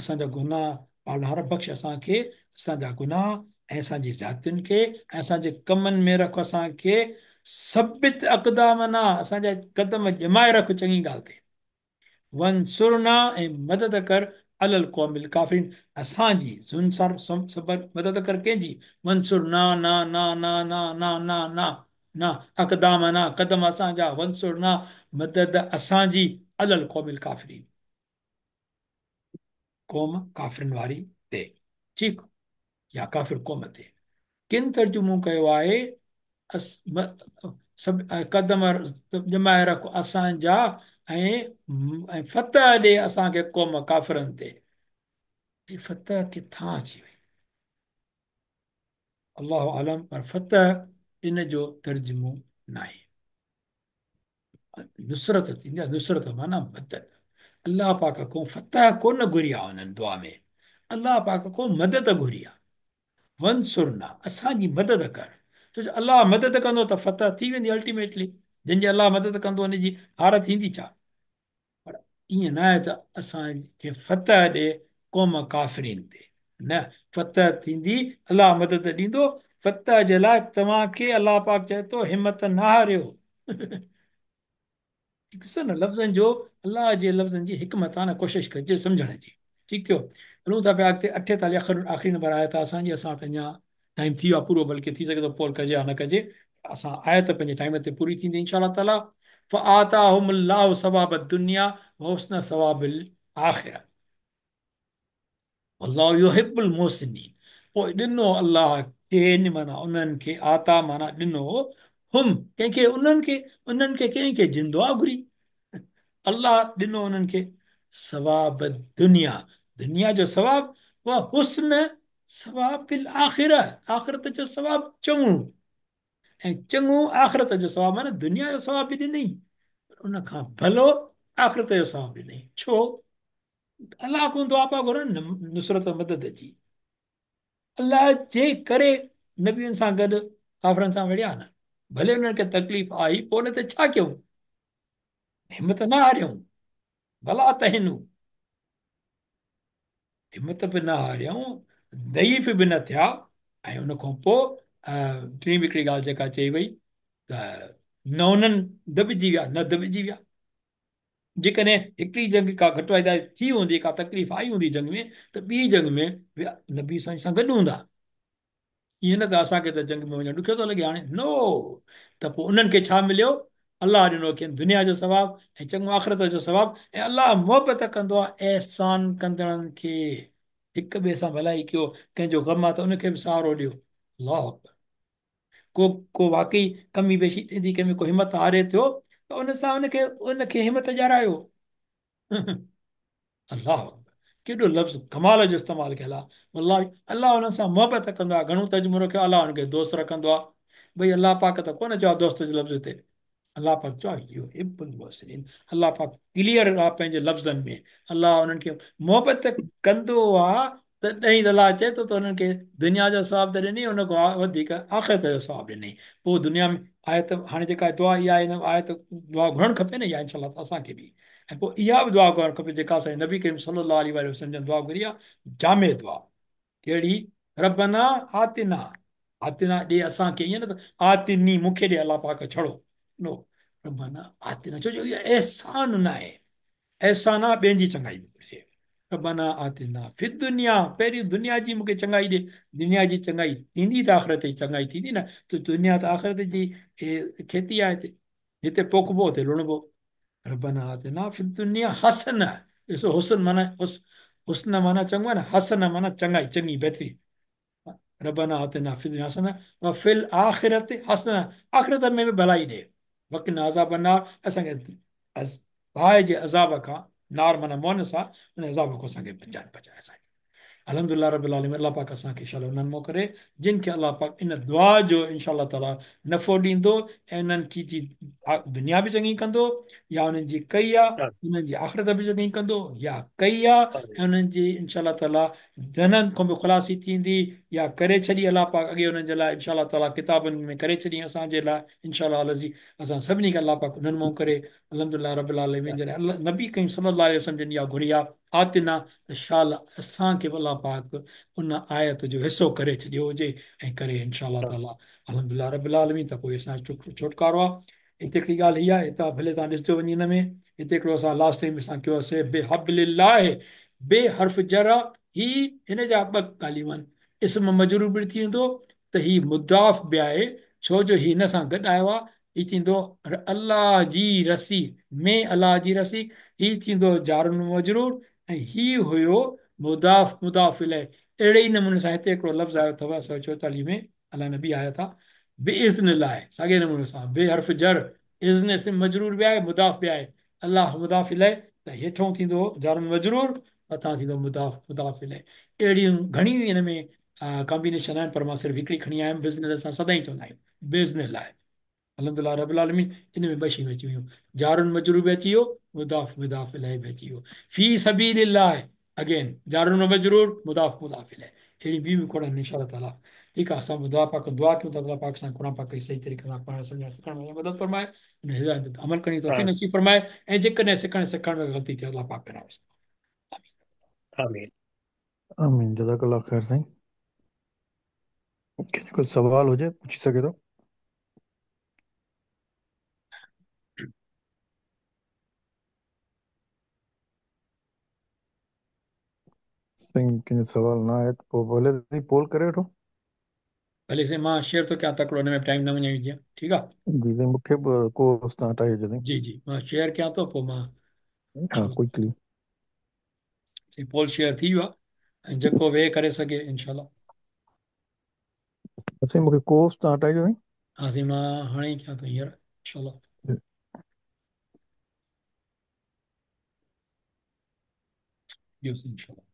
اسان جا گناهه پالڻهار بخش اسان کي اسان جا گناهه ۽ اسان جي زيادتين کي ۽ اسان جي ڪمن ۾ رک اسان کي ثبت اقدامنا اسان جا قدم ڄمائي رک چڱي ڳالهه تي وانصرنا ۽ مدد ڪر علي القوم الڪافرين اسان جي زنصر صبر مدد ڪر ڪنهن جي وانصرنا نا نا نا نا نا نا نا نا اقدامنا قدم اسان جا وانصرنا مدد اسان جي علي القوم الڪافرين قوم ڪافرن واري تي، ٺيڪ، يا ڪافر قوم تي. ڪن ترجمو ڪيو آهي سڀ قدم ڄمائي رک اسان جا ۽ فتح ڏي اسان کي قوم ڪافرن تي. هي فتح ڪٿان اچي وئي؟ الله اعلم، پر فتح ان جو ترجمو ناهي. نصرت ٿيندي آهي، نصرت معنيٰ مدد. الله پاڪ کان فتح ڪونه گهري آهي انهن دعا ۾، الله پاڪ کان مدد گهري آهي. وانصرنا اسان جي مدد ڪر، ڇو جو الله مدد ڪندو ته فتح ٿي ويندي الٽيميٽلي، جنهن جي الله مدد ڪندو ان جي هار ٿيندي ڇا؟ پر ائين نه آهي ته اسان کي فتح ڏي قوم ڪافرين تي، نه، فتح ٿيندي، الله مدد ڏيندو، فتح جي لاء توهان کي الله پاڪ چئي ٿو همت نه هاريو. ڏسو نه لفظن جو الله جي لفظن جي حڪمت آ نه، ڪوشش ڪجي سمجهڻ جي. ٺيڪ ٿيو، هلون ٿا پيا اڳتي. 48 آخري نمبر آيت آ اسان جي، اسان وٽ اڃا ٽائيم ٿي ويو آ پورو، بلڪه ٿي سگهي ٿو پول ڪجي يا نه ڪجي، اسان آيت پنهنجي ٽائيم تي پوري ٿيندي انشاء الله تعالي. فآتاهم الله ثواب الدنيا وحسن ثواب الاخره والله يحب المحسنين، پوء ڏنو الله खेनि माना उन्हनि खे, आता माना ॾिनो, हुम कंहिंखे, उन्हनि खे, उन्हनि खे कंहिंखे जिन दुआ घुरी अल्लाह ॾिनो उन्हनि खे सवाब दुनिया, दुनिया जो सवाब, व हुस्न सवाब आख़िर, आख़िरत जो सवाब चङो, ऐं चङो आख़िरत जो सवाब माना दुनिया जो सवाब बि ॾिनई, उन खां भलो आख़िरत जो सवाब ॾिनई। छो? अल्लाह खां दुआ पिया घुरनि नुसरत मदद जी, अल्लाह जे करे नबियुनि सां गॾु काफ़रनि सां विढ़िया न, भले उन्हनि खे तकलीफ़ आई, पोइ उन ते छा कयूं? हिमत न हारियऊं, भला तहिनू, हिमत बि न हारियऊं, ज़ईफ़ बि न थिया। ऐं उन खां पोइ टीं बि हिकिड़ी ॻाल्हि जेका चई वई त न उन्हनि दॿिजी विया, न दॿिजी विया। जेकॾहिं हिकिड़ी जंग का घटि वाधाई थी हूंदी, का तकलीफ़ आई हूंदी जंग में, त ॿी जंग में नबी साईं सां गॾु हूंदा। ईअं न त असांखे त जंग में वञणु ॾुखियो थो लॻे हाणे, नो। त पोइ उन्हनि खे छा मिलियो? अल्लाह ॾिनो खेनि दुनिया जो सवाब ऐं चङो आख़िरत जो सवाब। ऐं अल्लाह मुहबत कंदो आहे अहसान कंदड़नि खे, हिक ॿिए सां भलाई कयो, कंहिंजो ग़म आहे त उनखे बि सहारो ॾियो। अल्लाह अकबर। को को वाकई कमी बेशी थींदी, कंहिं में को हिमत हारे थियो त उन सां उनखे उनखे हिमत ॾियारायो। अल्लाह अकबर, केॾो लफ़्ज़ कमाल जो इस्तेमालु कयल आहे। वल्लाह अल्लाह हुन सां मुहबत कंदो आहे। घणो तर्जुमो रखियो, अल्लाह हुनखे दोस्त रखंदो आहे। भई अल्लाह पाक त कोन चयो आहे दोस्त जो लफ़्ज़ हिते, अल्लाह पाक चयो आहे युहिब्बुल मुहसिनीन। अल्लाह पाक क्लियर आहे पंहिंजे लफ़्ज़नि में, अल्लाह उन्हनि खे मुहबत कंदो आहे। तॾहिं त अल्लाह चए थो त उन्हनि खे दुनिया जो सवाब त ॾिनई, उन खां वधीक आख़िरत जो सवाब ॾिनई। पोइ दुनिया में आयत हाणे जेका दुआ इहा आहे, हिन आयत दुआ घुरणु खपे न इहा इंशा असांखे बि, ऐं पोइ इहा बि दुआ घुरणु खपे जेका असांजे नबी करीम सल्लल्लाहु अलैहि वसल्लम जन दुआ घुरी आहे, जामे दुआ। कहिड़ी? रबना आतिना, आतिना ॾे असांखे, ईअं न त आतिनी मूंखे ॾे अल्लाह पाक छड़ो, नो, रबना आतिना, छो जो इहो अहसान न आहे, अहसान आहे ॿियनि जी चङाई बि घुरिजे। रबना आतिना फिर दुनिया, पहिरीं दुनिया जी मूंखे चङाई ॾे, दुनिया जी चङाई थींदी त आख़िरत जी चङाई थींदी न, त दुनिया त आख़िरत जी खेती आहे, हिते जिते पोखिबो हुते लुणबो। रबना आतिना फिर दुनिया हसन, ॾिसो हुसन माना हुस्न माना चङो आहे न, हसन माना चङाई, चङी बहितरीन। रबना आतिना फिर दुनिया हसन व फिल आख़िरत हसन, आख़िरत में बि भलाई ॾे। वक़िना अज़ाब नार, असांखे बाहि जे अज़ाब खां, नार माना मोनस आहे, उन अज़ाब खां असांखे जान बचाए। असांखे अल्हम्दुलिल्लाह रब्बिल आलमीन, अल्लाह पाक असांखे इंशाअल्लाह उन्हनि मां करे जिन खे अल्लाह पाक इन दुआ जो इंशाअल्लाह ताला नफ़ो ॾींदो ऐं उन्हनि खे जी दुनिया बि चङी कंदो, या उन्हनि जी कई आहे उन्हनि जी आख़िरत बि चङी कंदो, या कई आहे ऐं उन्हनि जी इंशाअल्लाह ताला जननि खां बि ख़ुलासी थींदी, या करे छॾी अल्लाह पाक अॻे उन्हनि जे लाइ इंशाअल्लाह ताला किताबनि में करे छॾी असांजे लाइ इंशाअल्लाह अज़ीज़। असां सभिनी खे अल्लाह पाक उन्हनि मां करे। अल्हम्दुलिल्लाह रब्बिल आलमीन। जॾहिं अल्लाह नबी करीम सल्लल्लाहु अलैहि वसल्लम जन इहा घुरी आहे आतिना, त शाल असांखे बि अल्लाह पाक उन आयत जो हिसो करे छॾियो हुजे ऐं करे इंशाअल्लाह ताला। अल्हम्दुलिल्लाह रब्बिल आलमीन। त पोइ असांजो छुटकारो आहे। हिते हिकिड़ी ॻाल्हि इहा आहे, हितां भले तव्हां ॾिसजो वञी हिन में, हिते हिकिड़ो असां लास्ट टाइम असां कयोसीं बेहबिलिल्लाह, बे हर्फ जर आहे, ही हिन जा ॿ ॻाल्हियूं आहिनि। इस्म मजरूर बि थी वेंदो त ही मुदाफ़ बि आहे, छो जो ही हिन सां गॾु आयो आहे। ही थींदो अल्लाह जी रसी में, अल्लाह जी रसी, ही थींदो जारुन मजरूर ऐं ही हुयो मुदाफ़ मुदाफ़ इलैह। अहिड़े ई नमूने सां हिते हिकिड़ो लफ़्ज़ आयो अथव 144 में, अल्लाह नबी आया था बेइज़्निल्लाह, साॻे नमूने सां बे हर्फ जर, इज़्न इस्म मजरूर बि आहे मुदाफ़ बि आहे, अल्लाह मुदाफ़ इलैह, त हेठों थींदो जारुन मजरूर, मथां थींदो मुदाफ़ मुदाफ़ इलैह। अहिड़ियूं घणियूं हिन में कॉम्बिनेशन आहिनि, पर मां सिर्फ़ु हिकिड़ी खणी आयुमि। बिज़नेस असां सदाईं चवंदा आहियूं बिइज़्निल्लाह। अल्हम्दुलिल्लाह रब्बिल आलमीन। इन में ॿ शयूं अची वियूं, जारुन मजरूर बि अची वियो, मुदाफ़ मुदाफ़ इलैह बि अची वियो। फ़ी सबीलिल्लाह अगेन जारुन मजरूर मुदाफ़ मुदाफ़ इलैह। अहिड़ी ॿियूं बि खोड़ आहिनि इंशाअल्लाह ताला। ठीकु आहे, असां दुआ पाक दुआ कयूं था अल्लाह पाक सां क़ुरान पाक खे सही तरीक़े सां पढ़णु सम्झणु सिखण में मदद फरमाए, उन हिदायत ते अमल करण जी तौफ़ीक़ नसीब फरमाए, ऐं जेकॾहिं सिखण सेखारण में ग़लती थिए अल्लाह पाक करे। आमीन आमीन। जज़ाकल्लाह ख़ैर साईं। कंहिंजो को सवाल हुजे पुछी सघे थो। साईं कंहिंजो सवाल न आहे त पोइ भले साईं पोल करे वठो। भले साईं मां शेयर थो कयां तकिड़ो, हिन में टाइम न वञायूं जीअं, ठीकु आहे? जी साईं मूंखे बि को तव्हां हटाए छॾियो साईं। जी जी मां शेयर कयां थो पोइ मां हा क्विकली साईं पोल शेयर थी वियो आहे ऐं जेको वेह करे सघे इंशाअल्लाह। साईं मूंखे कोर्स तव्हां हटाइजो साईं। हा साईं, मां हाणे ई कयां थो हींअर इंशाअल्लाह। ॿियो साईं इंशाअल्लाह।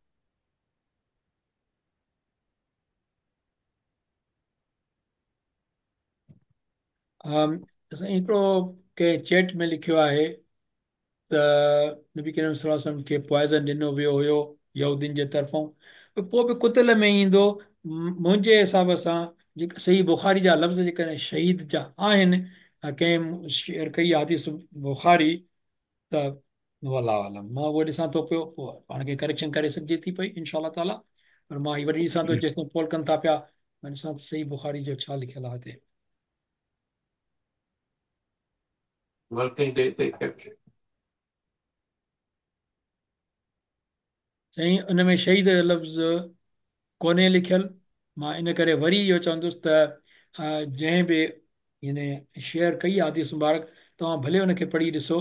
साईं हिकिड़ो कंहिं चैट में लिखियो आहे त नबी करीम सल्लल्लाहु अलैहि वसल्लम खे पॉइज़न ॾिनो वियो हुयो यहूदीनि जे तरफ़ों, पोइ बि कुतल में ईंदो। मुंहिंजे हिसाब सां जेका सही बुखारी जा लफ़्ज़ जेकॾहिं शहीद जा आहिनि, कंहिं शेयर कई आहे हदीस बुखारी, त वल्लाहु आलम मां उहो ॾिसां थो पियो, पोइ पाण खे करेक्शन करे सघिजे थी पई इंशा ताला। पर मां हीअ वरी ॾिसां थो जेसिताईं पोल कनि था पिया, मां ॾिसां सही बुखारी जो छा लिखियलु आहे हिते। वर्किंग डे ते साईं उन में शहीद जो लफ़्ज़ कोन्हे लिखियलु। मां इन करे वरी इहो चवंदुसि त जंहिं बि इन शेयर कई आहे हदीस मुबारक, तव्हां भले उनखे पढ़ी ॾिसो।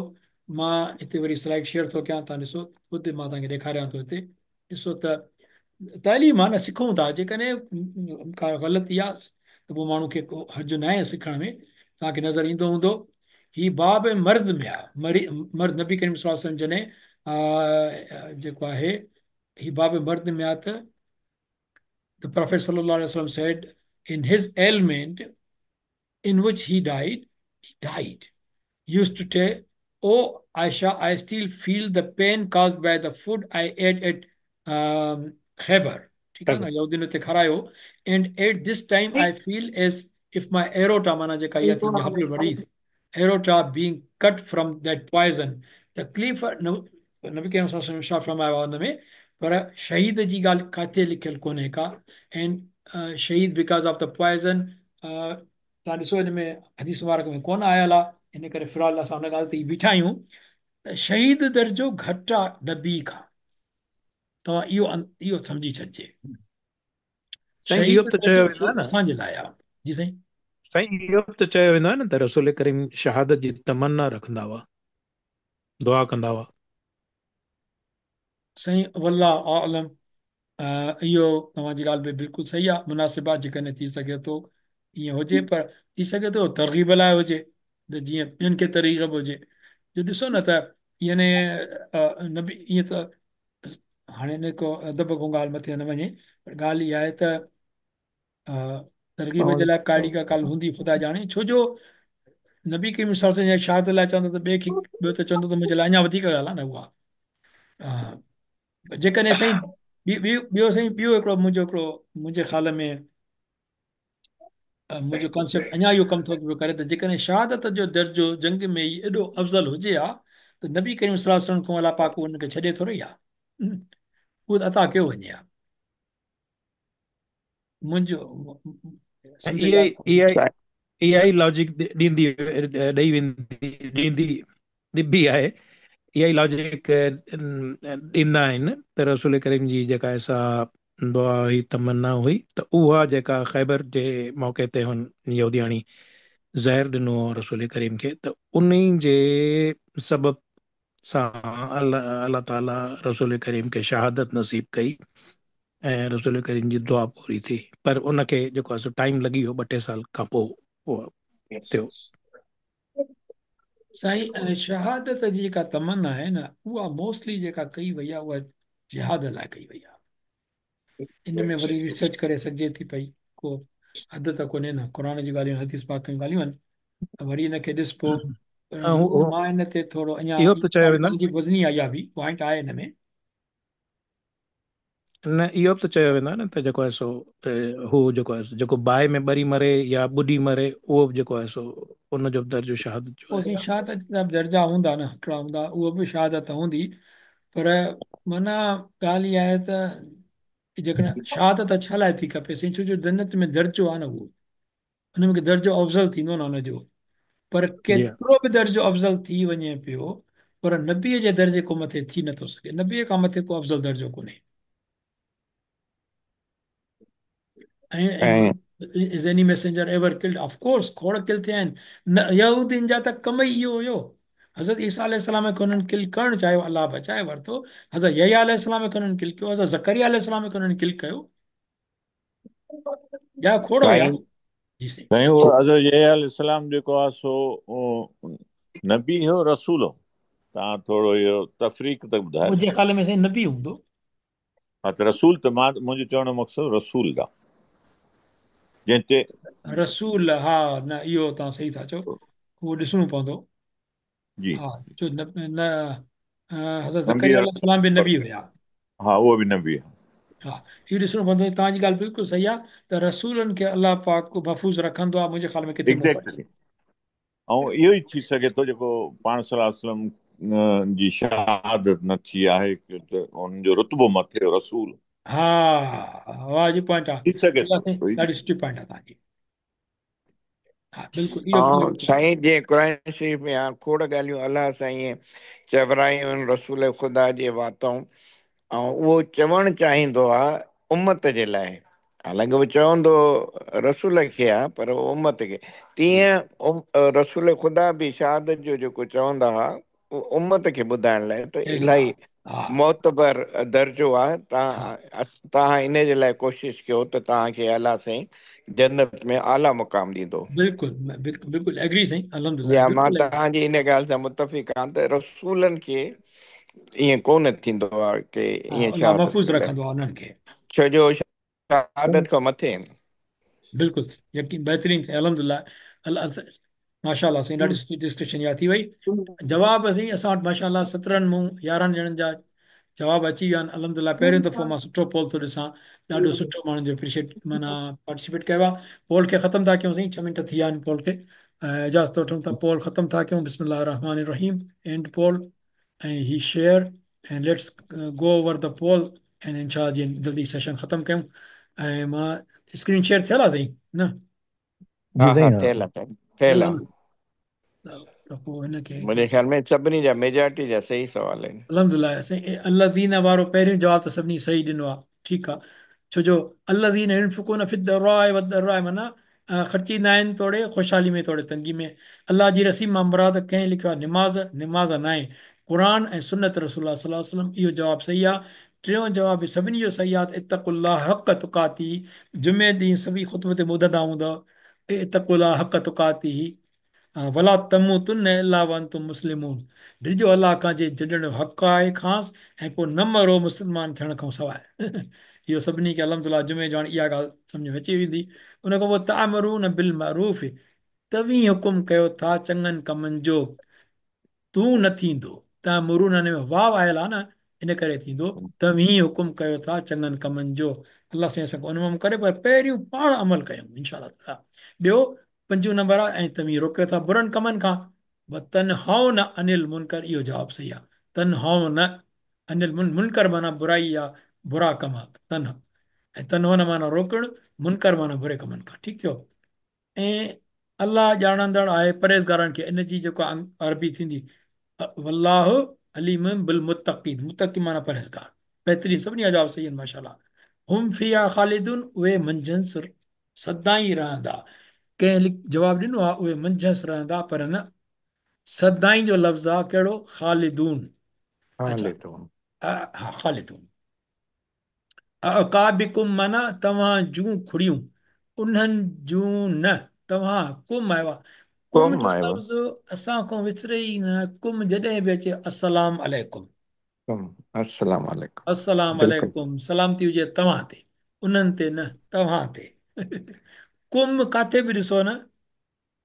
मां हिते वरी स्लाइड शेयर थो कयां, तव्हां ॾिसो ख़ुदि मां तव्हांखे ॾेखारियां थो। हिते ॾिसो त तालीम आहे न, सिखूं था। जेकॾहिं का ग़लती आहे त पोइ माण्हू खे को हर्ज न आहे सिखण में। तव्हांखे नज़र ईंदो हूंदो ही बाब मर्द में आहे, मर्द नबी करीम सल्लल्लाहु अलैहि वसल्लम जॾहिं जेको आहे ही बाब मर्द में आहे त the Prophet sallallahu alaihi wasallam said in his ailment in which he died, he died. Used to say, Oh Aisha, I still feel the pain caused by the food I ate at Khaybar. ठीक आहे न, यहूदीनि हुते खारायो। And at this time I feel as if my aorta, माना जेका इहा थी Hubble वरी, aorta being cut from that poison. तकलीफ़ नबी करीम सल्लल्लाहु अलैहि वसल्लम फरमायो आहे हुन में, पर शहीद जी ॻाल्हि किथे लिखियलु कोन्हे का। ऐं शहीद because of the poison, तव्हां ॾिसो हिन में हदीस मुबारक में कोन आयल आहे, इन करे फ़िलहाल असां हुन ॻाल्हि ते ई बीठा आहियूं त शहीद दर्जो घटि आहे नबी खां। तव्हां इहो इहो सम्झी छॾिजे। साईं इहो त चयो वेंदो आहे न असांजे लाइ आहे। जी साईं। साईं इहो त चयो वेंदो आहे न त रसूल करीम शहादत जी तमन्ना रखंदा हुआ, दुआ कंदा हुआ। साईं वल्लाहु आलम, इहो तव्हांजी ॻाल्हि बि बिल्कुलु सही आहे, मुनासिब आहे। जेकॾहिं थी सघे थो ईअं हुजे, पर थी सघे थो तरग़ीब लाइ हुजे त जीअं ॿियनि खे तरग़ीब हुजे। जो ॾिसो न त यानी नबी ईअं त हाणे इन को अदब खां ॻाल्हि मथे न वञे, पर ॻाल्हि इहा आहे त तरग़ीब जे लाइ काड़ी का ॻाल्हि हूंदी ख़ुदा ॼाणे। छो जो नबी करीम सल्लल्लाहु अलैहि वसल्लम शहादत लाइ चवंदो त ॿिए खे ॿियो त चवंदो त मुंहिंजे लाइ अञा वधीक ॻाल्हि आहे न उहा। जेकॾहिं साईं ॿियो साईं ॿियो हिकिड़ो मुंहिंजो हिकिड़ो मुंहिंजे ख़्याल में मुंहिंजो कॉन्सेप्ट अञा इहो कमु थो पियो करे त जेकॾहिं शहादत जो दर्जो जंग में ई एॾो अफ़ज़ल हुजे हा त नबी करीम सल्लल्लाहु अलैहि वसल्लम खां अलाह पाक हुनखे छॾे थोरो ई हा, उहो त अता कयो वञे हा। मुंहिंजो इहा ई लॉजिक ॾींदी ॾेई वेंदी ॾींदी ॾिबी आहे, इहा ई लॉजिक ॾींदा आहिनि त रसूल करीम जी जेका आहे सा दुआ हुई, तमन्ना हुई त उहा जेका ख़ैबर जे मौक़े ते हुन यहूदियाणी ज़हर ॾिनो रसूल करीम खे, त उन जे सबब सां अल्लाह अल्लाह ताला रसूल करीम खे शहादत नसीब कई ऐं रसूल करीम जी दुआ पूरी थी। पर उनखे जेको आहे सो टाइम लॻी वियो, 2-3 साल खां पोइ उहो थियो। साईं शहादत जी जेका तमन्ना आहे न, उहा मोस्टली जेका कई वई आहे उहा जिहाद लाइ कई वई आहे। इन में वरी रिसर्च करे सघिजे थी पई, को हद त कोन्हे न। क़ुरान जी ॻाल्हियूं आहिनि, हदीस पाक जूं ॻाल्हियूं आहिनि, त वरी हिनखे ॾिसबो। मां हिन ते थोरो अञा इहो त चयो वेंदो आहे, वज़नी आहे, इहा बि पॉइंट आहे हिन में। न इहो बि त चयो वेंदो आहे न त जेको आहे सो हू जेको आहे जेको बाहि में ॿरी मरे या ॿुॾी मरे, उहो बि जेको आहे सो उनजो बि दर्जो शहादत जो आहे। शहादत जा दर्जा हूंदा न, हिकिड़ा हूंदा, उहो बि शहादत हूंदी। पर माना ॻाल्हि इहा आहे त जेकॾहिं शहादत छा लाइ थी खपे साईं, छो जो जन्नत में दर्जो आहे न, उहो हुन में दर्जो अफ़ज़ल थींदो न हुनजो। पर केतिरो बि दर्जो अफ़ज़ल थी वञे पियो, पर नबीअ जे दर्जे खां मथे थी नथो सघे। नबीअ खां मथे को अफ़ज़ल दर्जो कोन्हे। ऐं is any messenger ever killed? Of course खोड़ किल थिया आहिनि। न यहूदीनि जा त कम ई इहो हुयो। हज़रत ईसा अलैहिस्सलाम खे हुननि किल करणु चाहियो, अलाह बचाए वरितो। हज़रत यहिया अलैहिस्सलाम खे हुननि किल कयो, हज़रत ज़करिया अलैहिस्सलाम खे हुननि किल कयो। ॿिया खोड़ हुया। साईं जी साईं। साईं, उहो हज़रत यहिया अलैहिस्सलाम जेको आहे सो नबी हो रसूल हो? तव्हां थोरो इहो तफ़रीक़ त ॿुधायो। मुंहिंजे ख़्याल में साईं नबी हूंदो। हा त रसूल त मां मुंहिंजो चवण जो मक़सदु रसूल आहे जंहिं ते रसूल। हा न, इहो तव्हां सही था चओ, उहो ॾिसणो पवंदो। जी। हा, छो न, न हज़रत नबी ज़करिया अलैहिस्सलाम बि नबी हुया। हा, उहो बि नबी आहे। हा, इहो ॾिसणो पवंदो। तव्हांजी ॻाल्हि बिल्कुलु सही आहे त रसूलनि खे अलाह पाक महफ़ूज़ रखंदो आहे। मुंहिंजे ख़्याल में किथे मूं पढ़ी। एग्ज़ैक्टली, ऐं इहो ई थी सघे थो जेको पाण सलाह वसलम जी शहादत न थी आहे त हुननि जो रुतबो मथे हो रसूल। हा, वाह जी पॉइंट आहे। थी सघे अलाह थो साईं, कोई। ॾाढी सुठी पॉइंट आहे तव्हांजी। हा बिल्कुलु, इहो ऐं साईं जीअं क़ुरान शरीफ़ में आहे खोड़ ॻाल्हियूं अलाह साईं चवरायूं आहिनि रसूल ख़ुदा जे वातों, ऐं उहो चवणु चाहींदो आहे उम्मत जे लाइ। हालांकि उहो चवंदो रसूल खे आहे पर उहो उम्मत खे। तीअं रसूल ख़ुदा बि शहादत जो जेको चवंदा हुआ उहो उम्मत खे ॿुधाइण लाइ त इलाही मोतबर दर्जो आहे। तव्हां इन जे लाइ कोशिशि कयो त तव्हांखे अलाह साईं जन्नत में आला मुक़ाम ॾींदो। बिल्कुलु बिल्कुलु बिल्कुलु एग्री साईं, अल्हम्दुलिल्लाह। या मां बिल्कुलु तव्हांजी इन ॻाल्हि सां मुतफ़िक़ आहियाँ त रसूलनि खे ईअं कोन थींदो आहे की हा, ईअं अलाह शहादत महफ़ूज़ मिले, रखंदो आहे उन्हनि खे, छो जो शहादत खां मथे आहिनि। बिल्कुलु यकीन, बहितरीन साईं, अल्हम्दुलिल्लाह। अलाह माशाअल्लाह साईं, ॾाढी सुठी डिस्कशन इहा थी वई। जवाब साईं असां वटि माशाअल्लाह 17 मूं 11 ॼणनि जा जवाब अची विया आहिनि अल्हम्दुलिल्लाह। पहिरियों दफ़ो मां सुठो पोल थो ॾिसां, ॾाढो सुठो माण्हुनि जो अप्रिशिएट माना पार्टिसिपेट कयो आहे। पोल खे ख़तमु था कयूं साईं, 6 मिंट थी विया आहिनि पोल खे। इजाज़त वठूं था, पोल ख़तमु था कयूं। बिस्मिल्लाह रहमान रहीम, एंड पोल ऐं ही शेयर ऐं let's go over the poll ऐं इंशा जीअं जल्दी सेशन ख़तमु कयूं। ऐं मां स्क्रीन शेयर थियल आहे साईं न? जी हा हा, साईं, हा थियल आहे, थियल थियल आहे आहे। न? त पोइ हिनखे मुंहिंजे ख़्याल में सभिनी जा मेजॉरिटी जा सही सवाल आहिनि। अल्हम्दुलिल्लाह साईं। अल्लज़ीना वारो पहिरियों जवाबु त सभिनी सही ॾिनो आहे, ठीकु आहे। छो जो अल्लज़ीना युनफ़िकून फ़िद्दराए वद्दराए माना ख़र्चींदा आहिनि तोड़े ख़ुशहाली में तोड़े तंगी में। अल्लाह जी रसी मां मुराद कंहिं लिखियो आहे निमाज़, निमाज़ न आहे, क़ुरान ऐं सुन्नत रसूलुल्लाह सल्लल्लाहु अलैहि वसल्लम। इहो जवाबु सही आहे। टियों जवाबु बि सभिनी जो सही आहे, इत्तकुल्लाह हक़ तुकाती। जुमे ॾींहुं सभई ख़ुतबे ते ॿुधंदा हूंदव, इत्तकुल्लाह हक़ तुकाती वला तमूतुन्न इल्ला वअंतुम मुस्लिमून। ॾिजो अलाह खां जे जॾणु हक़ आहे खांसि, ऐं पोइ न मरो मुस्लमान थियण खां सवाइ। इहो सभिनी खे अल्हम्दुलिल्लाह जुमे जो हाणे इहा ॻाल्हि सम्झ में अची वेंदी। उन खां पोइ तामरून बिल मारूफ़, तव्हीं हुकुम कयो था चङनि कमनि जो, तूं न थींदो। तामरून में वाव आयल आहे न, इन करे थींदो। तव्हीं हुकुम कयो था चङनि कमनि जो। अलाह साईं असांखे उन मां करे, पर पहिरियों पाण अमल कयूं इंशा अल्लाह। ॿियो पंजों नंबर आहे, ऐं तव्हीं रोकियो था बुरनि कमनि खां। तनहाउन अनिल मुनकर, इहो जवाबु सही आहे। तनहाउन अनिल मुनकर माना बुराई या बुरा कम आहे। तन ऐं तनहोन माना रोकणु, मुनकर माना बुरे कमनि खां। ठीकु थियो। ऐं अलाह ॼाणंदड़ आहे परहेज़गारनि खे, इन जी जेका अरबी थींदी वल्लाह अलीम बिल मुत्तक़ीन, मुत्तक़ी माना परहेज़गार। बहितरीन, सभिनी जा जवाब सही आहिनि माशाअल्लाह। हुम फ़ीहा ख़ालिदून, उहे मंझंसि सदाईं रहंदा। कंहिं जवाबु ॾिनो आहे उहे मंझंसि रहंदा, पर न, सदाईं जो लफ़्ज़ आहे कहिड़ो? ख़ालिदून। अच्छा, ख़ालिदून। हा ख़ालिदून। अकाबिकुम माना तव्हां जूं खुड़ियूं, उन्हनि जूं न, तव्हां कुम आयो आहे। कुम कुम जो आयो। लफ़्ज़ असां खां विसरे ई न। कुम जॾहिं बि अचे अस्सलाम अलैकुम, कुम अस्सलाम वालेकुम। अस्सलाम बिल्कुल अलैकुम, सलामती हुजे तव्हां ते, उन्हनि ते न, तव्हां ते। कुम किथे बि ॾिसो न,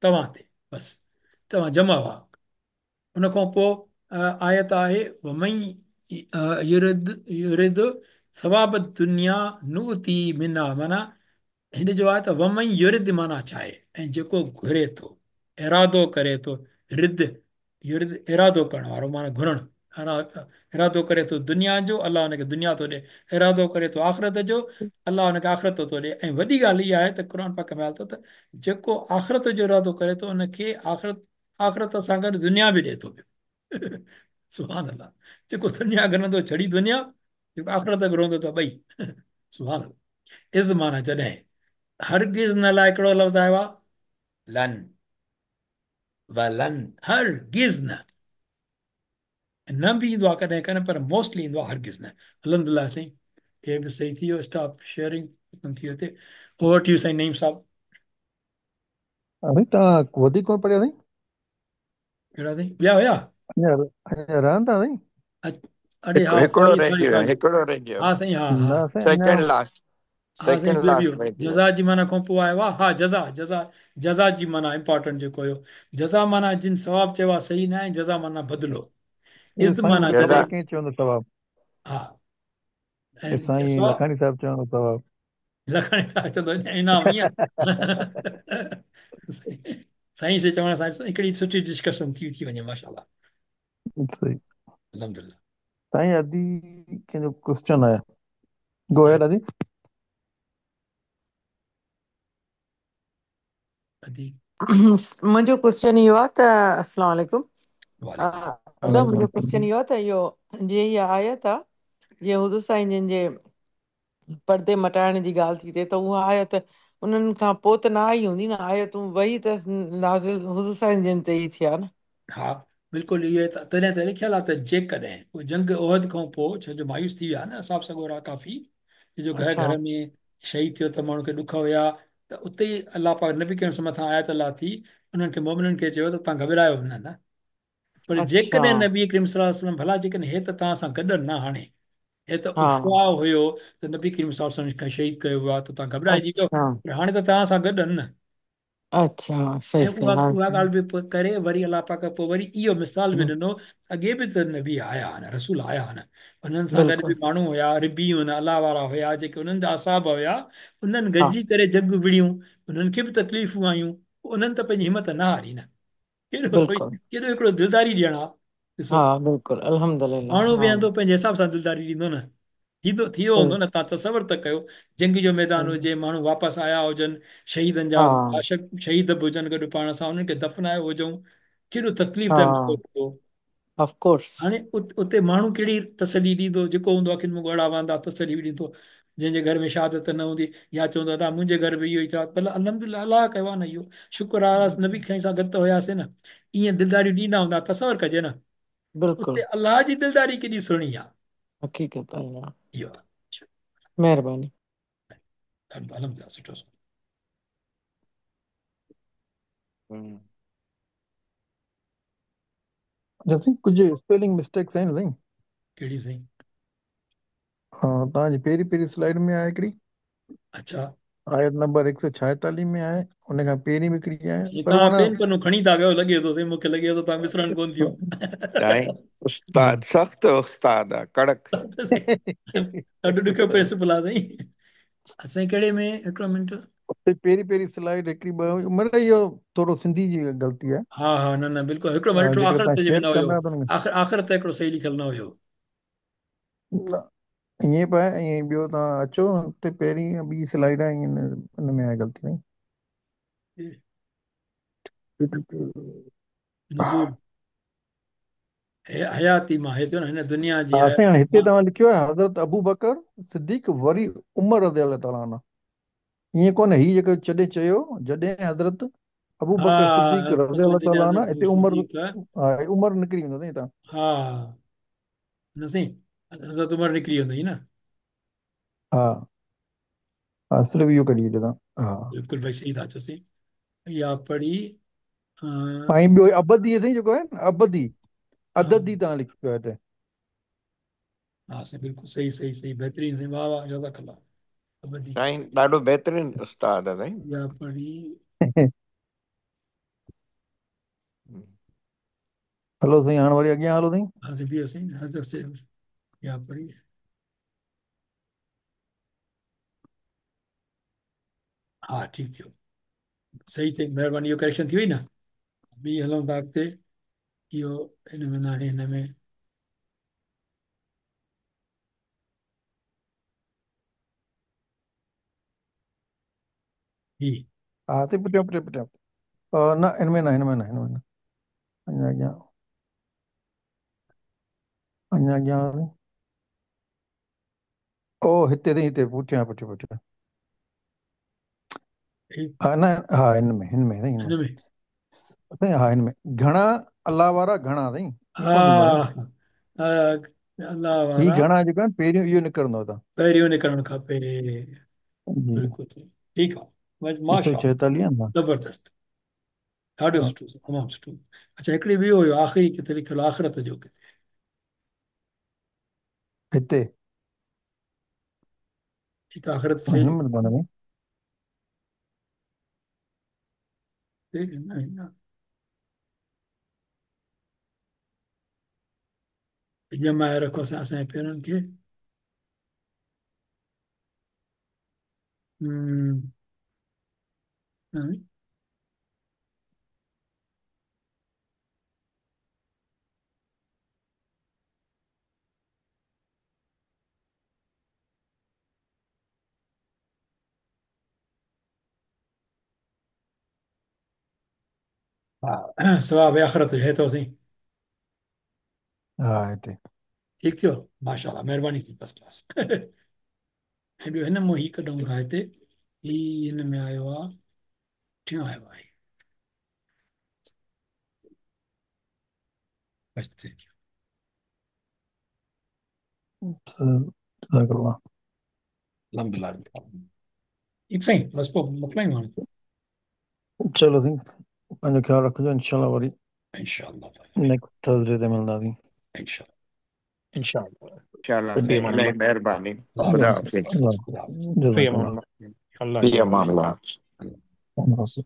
तव्हां ते, बसि तव्हां जमा हुआ। उन खां पोइ आयत आहे वमई युरिद युरिद सवाब दुनिया नुती मिना, माना हिन जो आहे त वमई युरिद माना छा आहे? ऐं जेको घुरे थो, इरादो करे थो, रिद युरिद इरादो करण वारो माना घुरणु, इरादो करे थो दुनिया जो, अलाह हुनखे दुनिया थो ॾे। इरादो करे थो आख़िरत जो, अलाह हुनखे आख़िरत थो ॾे। ऐं वॾी ॻाल्हि इहा आहे त क़ुरान पाक में आयो त जेको आख़िरत जो इरादो करे थो उनखे आख़िरत आख़िरत सां गॾु दुनिया बि ॾे थो पियो। सुभान अल्लाह। जेको दुनिया घुरंदो छड़ी दुनिया, जेको आख़िरत घुरंदो त ॿई। सुभान अल्लाह। इज़ माना जॾहिं, हरगिज़ न लाइ कहिड़ो लफ़्ज़ आयो आहे? लन, वलन, हरगिज़ न। न बि ईंदो आहे कॾहिं कॾहिं, पर मोस्टली ईंदो आहे हरगिज़ न। अल्हम्दुलिल्लाह साईं, हे बि सही थी वियो, स्टॉप शेयरिंग ख़तमु थी वियो हिते। ओवर टू you साईं नईम साहब। अरे तव्हां वधीक कोन पढ़िया साईं? कहिड़ा साईं? ॿिया हुया? अञा अञा रहनि था साईं? अड़े हा, हिकिड़ो सॉरी रहिजी सॉरी वियो, सॉरी। हिकिड़ो रहिजी वियो। हा साईं, हा हा। न साईं, अञा सेकंड लास्ट, हा साईं, सेकंड ॿियो ॿियो लास्ट रहिजी वियो। जज़ा जी माना खां पोइ आयो आहे। हा, जज़ा जज़ा जज़ा जी माना इम्पोर्टेंट जेको हुयो, जज़ा माना जिन सवाब चयो आहे सही न आहे, जज़ा माना बदिलो, इहो is साईं माना मूंखे ख़बर जज़ा आहे कीअं चवंदो सवाब। हा, हे ऐं साईं सवाब लखाणी साहिबु चवंदो सवाब। लखाणी साहिबु चवंदो इनाम ईअं। साईं से चवण सां हिकिड़ी सुठी डिस्कशन थी थी वञे, माशाअल्लाह। सही। अल्हम्दुलिल्लाह। साईं अदी कंहिंजो क्वेश्चन आहे, गो अहेड अदी। अदी मुंहिंजो क्वेश्चन इहो आहे त अस्सलाम वालेकुम। वालेकुम। अदा मुंहिंजो क्वेश्चन इहो आहे त इहो जीअं इहा आयत आहे, जीअं हुज़ूर साईं जन जे पर्दे मटाइण जी ॻाल्हि थी थिए, त उहा आयत उन्हनि खां पोइ त न आई हूंदी न, आयतूं वही त नाज़िल हुज़ूर साईं जन ते ई थिया न। हा बिल्कुलु, इहो त तॾहिं त लिखियलु आहे त जेकॾहिं उहो जंग उहद खां पोइ छो जो मायूस थी विया न असाब सॻोरा काफ़ी, जो घर अच्छा। घर में शहीद थियो त माण्हू खे ॾुख हुया, त उते ई अलाह पाक नबी करीम मथां आयत लाथी, उन्हनि खे मोमिननि खे चयो त तव्हां घबरायो न न, पर अच्छा। जेकॾहिं नबी करीम सल्लल्लाहु अलैहि वसल्लम भला जेकॾहिं हे त तव्हां सां गॾु न हाणे, हे त हा। अफ़वाह हुयो त नबी करीम सल्लल्लाहु अलैहि वसल्लम खे शहीद कयो वियो आहे त तव्हां घबराइजी वियो, अच्छा। पर हाणे त तव्हां सां गॾु आहिनि न। अच्छा, सही ऐं सही। उहा हा उहा ॻाल्हि बि पोइ करे वरी अलाह पाक पोइ वरी इहो मिसाल बि हम्म, ॾिनो, अॻे बि त नबी आया आहिनि, रसूल आया आहिनि, उन्हनि सां गॾु बिल्कुलु। बि माण्हू हुया, रिबीयून अलाह वारा हुया, जेके उन्हनि जा असाब हुया, उन्हनि हा गॾिजी करे जंग विड़ियूं, उन्हनि खे बि तकलीफ़ूं आयूं, उन्हनि त पंहिंजी हिमत न हारी न। केॾो सोई बिल्कुलु। केॾो हिकिड़ो दिलदारी ॾियणु आहे। ॾिसो हा बिल्कुलु, अल्हम्दुलिल्लाह। माण्हू हा वेहंदो पंहिंजे हिसाब सां दिलदारी ॾींदो न, थींदो थी वियो हूंदो सही। न। तव्हां तसवर त कयो, जंग जो मैदान हम्म, हुजे, माण्हू वापसि आया हुजनि, शहीदनि जा हा लाश शहीद बि हुजनि गॾु पाण सां, उन्हनि खे दफ़नायो हुजूं, केॾो तकलीफ़ हा त माहौल हूंदो। Of course. हाणे उते माण्हू कहिड़ी तसली ॾींदो, जेको हूंदो अखियुनि में ॻोढ़ा वहंदा तसली बि ॾींदो, जंहिंजे घर में शहादत न हूंदी, या चवंदो अदा मुंहिंजे घर बि इहो ई थियो आहे, पर अल्हम्दुलिल्लाह अलाह कयो आहे न इहो, शुक्र आहे नबी साईं सां गॾु त हुयासीं न। ईअं दिलदारियूं ॾींदा हूंदा, तसवर कजे न, बिल्कुलु उते अलाह जी दिलदारी केॾी सुहिणी आहे। हक़ीक़त आहे। इहो आहे। महिरबानी। अल्हम्दुलिल्लाह, सुठो। हम्म। अच्छा साईं, कुझु स्पेलिंग मिस्टेक्स आहिनि साईं। कहिड़ी साईं? हा, तव्हांजी पहिरीं पहिरीं स्लाइड में आहे हिकिड़ी। अच्छा। आयत नंबर 146 में आहे, उन खां पहिरीं बि हिकिड़ी आहे, पर तव्हां माना पेन पन्नो खणी था वियो, लॻे थो साईं, मूंखे लॻे थो तव्हां विसरणु कोन थियो। साईं उस्ताद सख़्त उस्ताद आहे, कड़क। ॾाढो ॾुखियो प्रिंसिपल आहे साईं। साईं कहिड़े में, हिकिड़ो मिंट। पहिरीं पहिरीं स्लाइड हिकिड़ी ॿ, मतलब इहो थोरो सिंधी जी ग़लती आहे। हा हा, न न बिल्कुलु, हिकिड़ो मां ॾिठो जेकॾहिं आख़िर तव्हां ते शेयर न हुयो, कंदा त हुनखे आख़िर आख़िर ते हिकिड़ो सही लिखियलु न हुयो। न, ईअं पिया ईअं ॿियो तव्हां अचो हिते पहिरीं ॿी स्लाइड आहे, ईअं हुन में आहे ग़लती साईं। नुज़ूल हयाती मां हे थियो न, हिन दुनिया जी हा साईं, हाणे हयाती हिते मां। तव्हां लिखियो आहे हज़रत अबू बकर सिद्दीक़ वरी उमर रज़ी अल्लाह ताला अन्हु, ईअं कोन्हे। हीउ जेको जॾहिं चयो, जॾहिं हज़रत अबू हा बकर सिद्दीक़ रज़ी अल्लाह जॾहिं ताला अन्हु, हज़रत हिते उमर, सिद्दीक़, हा उमर निकिरी वेंदो साईं हितां। हा न साईं, हज़रत उमर निकिरी वेंदो न। हा हा, सिर्फ़ु इहो कढी छॾियो तव्हां। हा बिल्कुलु भाई, सही था चओ साईं। इहा पढ़ी ऐं ॿियो अबदी साईं जेको आहे न, अबदी हा अददी तव्हां लिखियो आहे हिते। हा साईं, बिल्कुलु सही सही सही, बहितरीन साईं, वाह वाह, जज़ाकल्लाह। अबदी साईं ॾाढो बहितरीन उस्ताद आहे साईं। इहा पढ़ी। हलो साईं, हाणे वरी अॻियां हलो साईं। हा साईं, बीहो साईं, हज़रत से इहा पढ़ी। हा ठीकु थियो, सही थी, महिरबानी। इहो करेक्शन थी वई न। ॿी हलूं था अॻिते। इहो हिन में न आहे, हिन में ही। हा ते पुठियां पुठियां पुठियां, न हिन में न, हिन में न, हिन में न, अञा अॻियां, अञा अॻियां। ओ हिते साईं, हिते पुठियां पुठियां पुठियां। हा न, हा हिन में, हिन में साईं, हिन हिन में में साईं, हा हिन में घणा अलाह वारा घणा साईं, ईअं हा कोन थींदो साईं। हा, अलाह ही वारा। घणा जेका आहिनि, पहिरियों इहो निकिरंदो हितां। पहिरियों निकिरणु खपे। जी। बिल्कुलु ठीकु आहे, एक सौ माशा छेतालीह आहे न। ज़बरदस्त, ॾाढो हा। सुठो, तमामु सुठो। अच्छा, हिकिड़ी ॿियो हुयो आख़िरी किथे लिखियलु आख़िरत जो किथे? हिते। ठीकु, आख़िरत हिन सही। महिल कोन। जमाए रखो असां असांजे पेरनि खे। हम्म, हा, सवाब आख़िरत जो हेतो साईं। हा, हिते। ठीकु थियो, माशाअल्लाह, महिरबानी थी, फर्स्ट क्लास। ऐं ॿियो हिन मां ही कढूं था हिते, ही हिन में आयो आहे, टियों आयो आहे, बसि थिए थियो। जज़ाकल्लाह। अल्हम्दुलिल्लाह, ठीकु साईं, बसि पोइ मोकिलियूं हाणे। चलो साईं, पंहिंजो ख़्यालु रखिजो, इंशाअल्लाह वरी इंशाअल्लाह। नेक्स्ट थर्सडे ते मिलंदासीं। इंशाअल्लाह। इंशाअल्लाह। इंशाअल्लाह फी साईं, अमान इलाही अल्लाह। महिरबानी, अल्लाह ख़ुदा हाफ़िज़। हाफ़िज़। ख़ुदा हाफ़िज़। फी जज़ाकल्लाह। अमान अल्लाह, अल्लाह फी के अमान हवाले। अल्लाह। अल्लाह हाफ़िज़।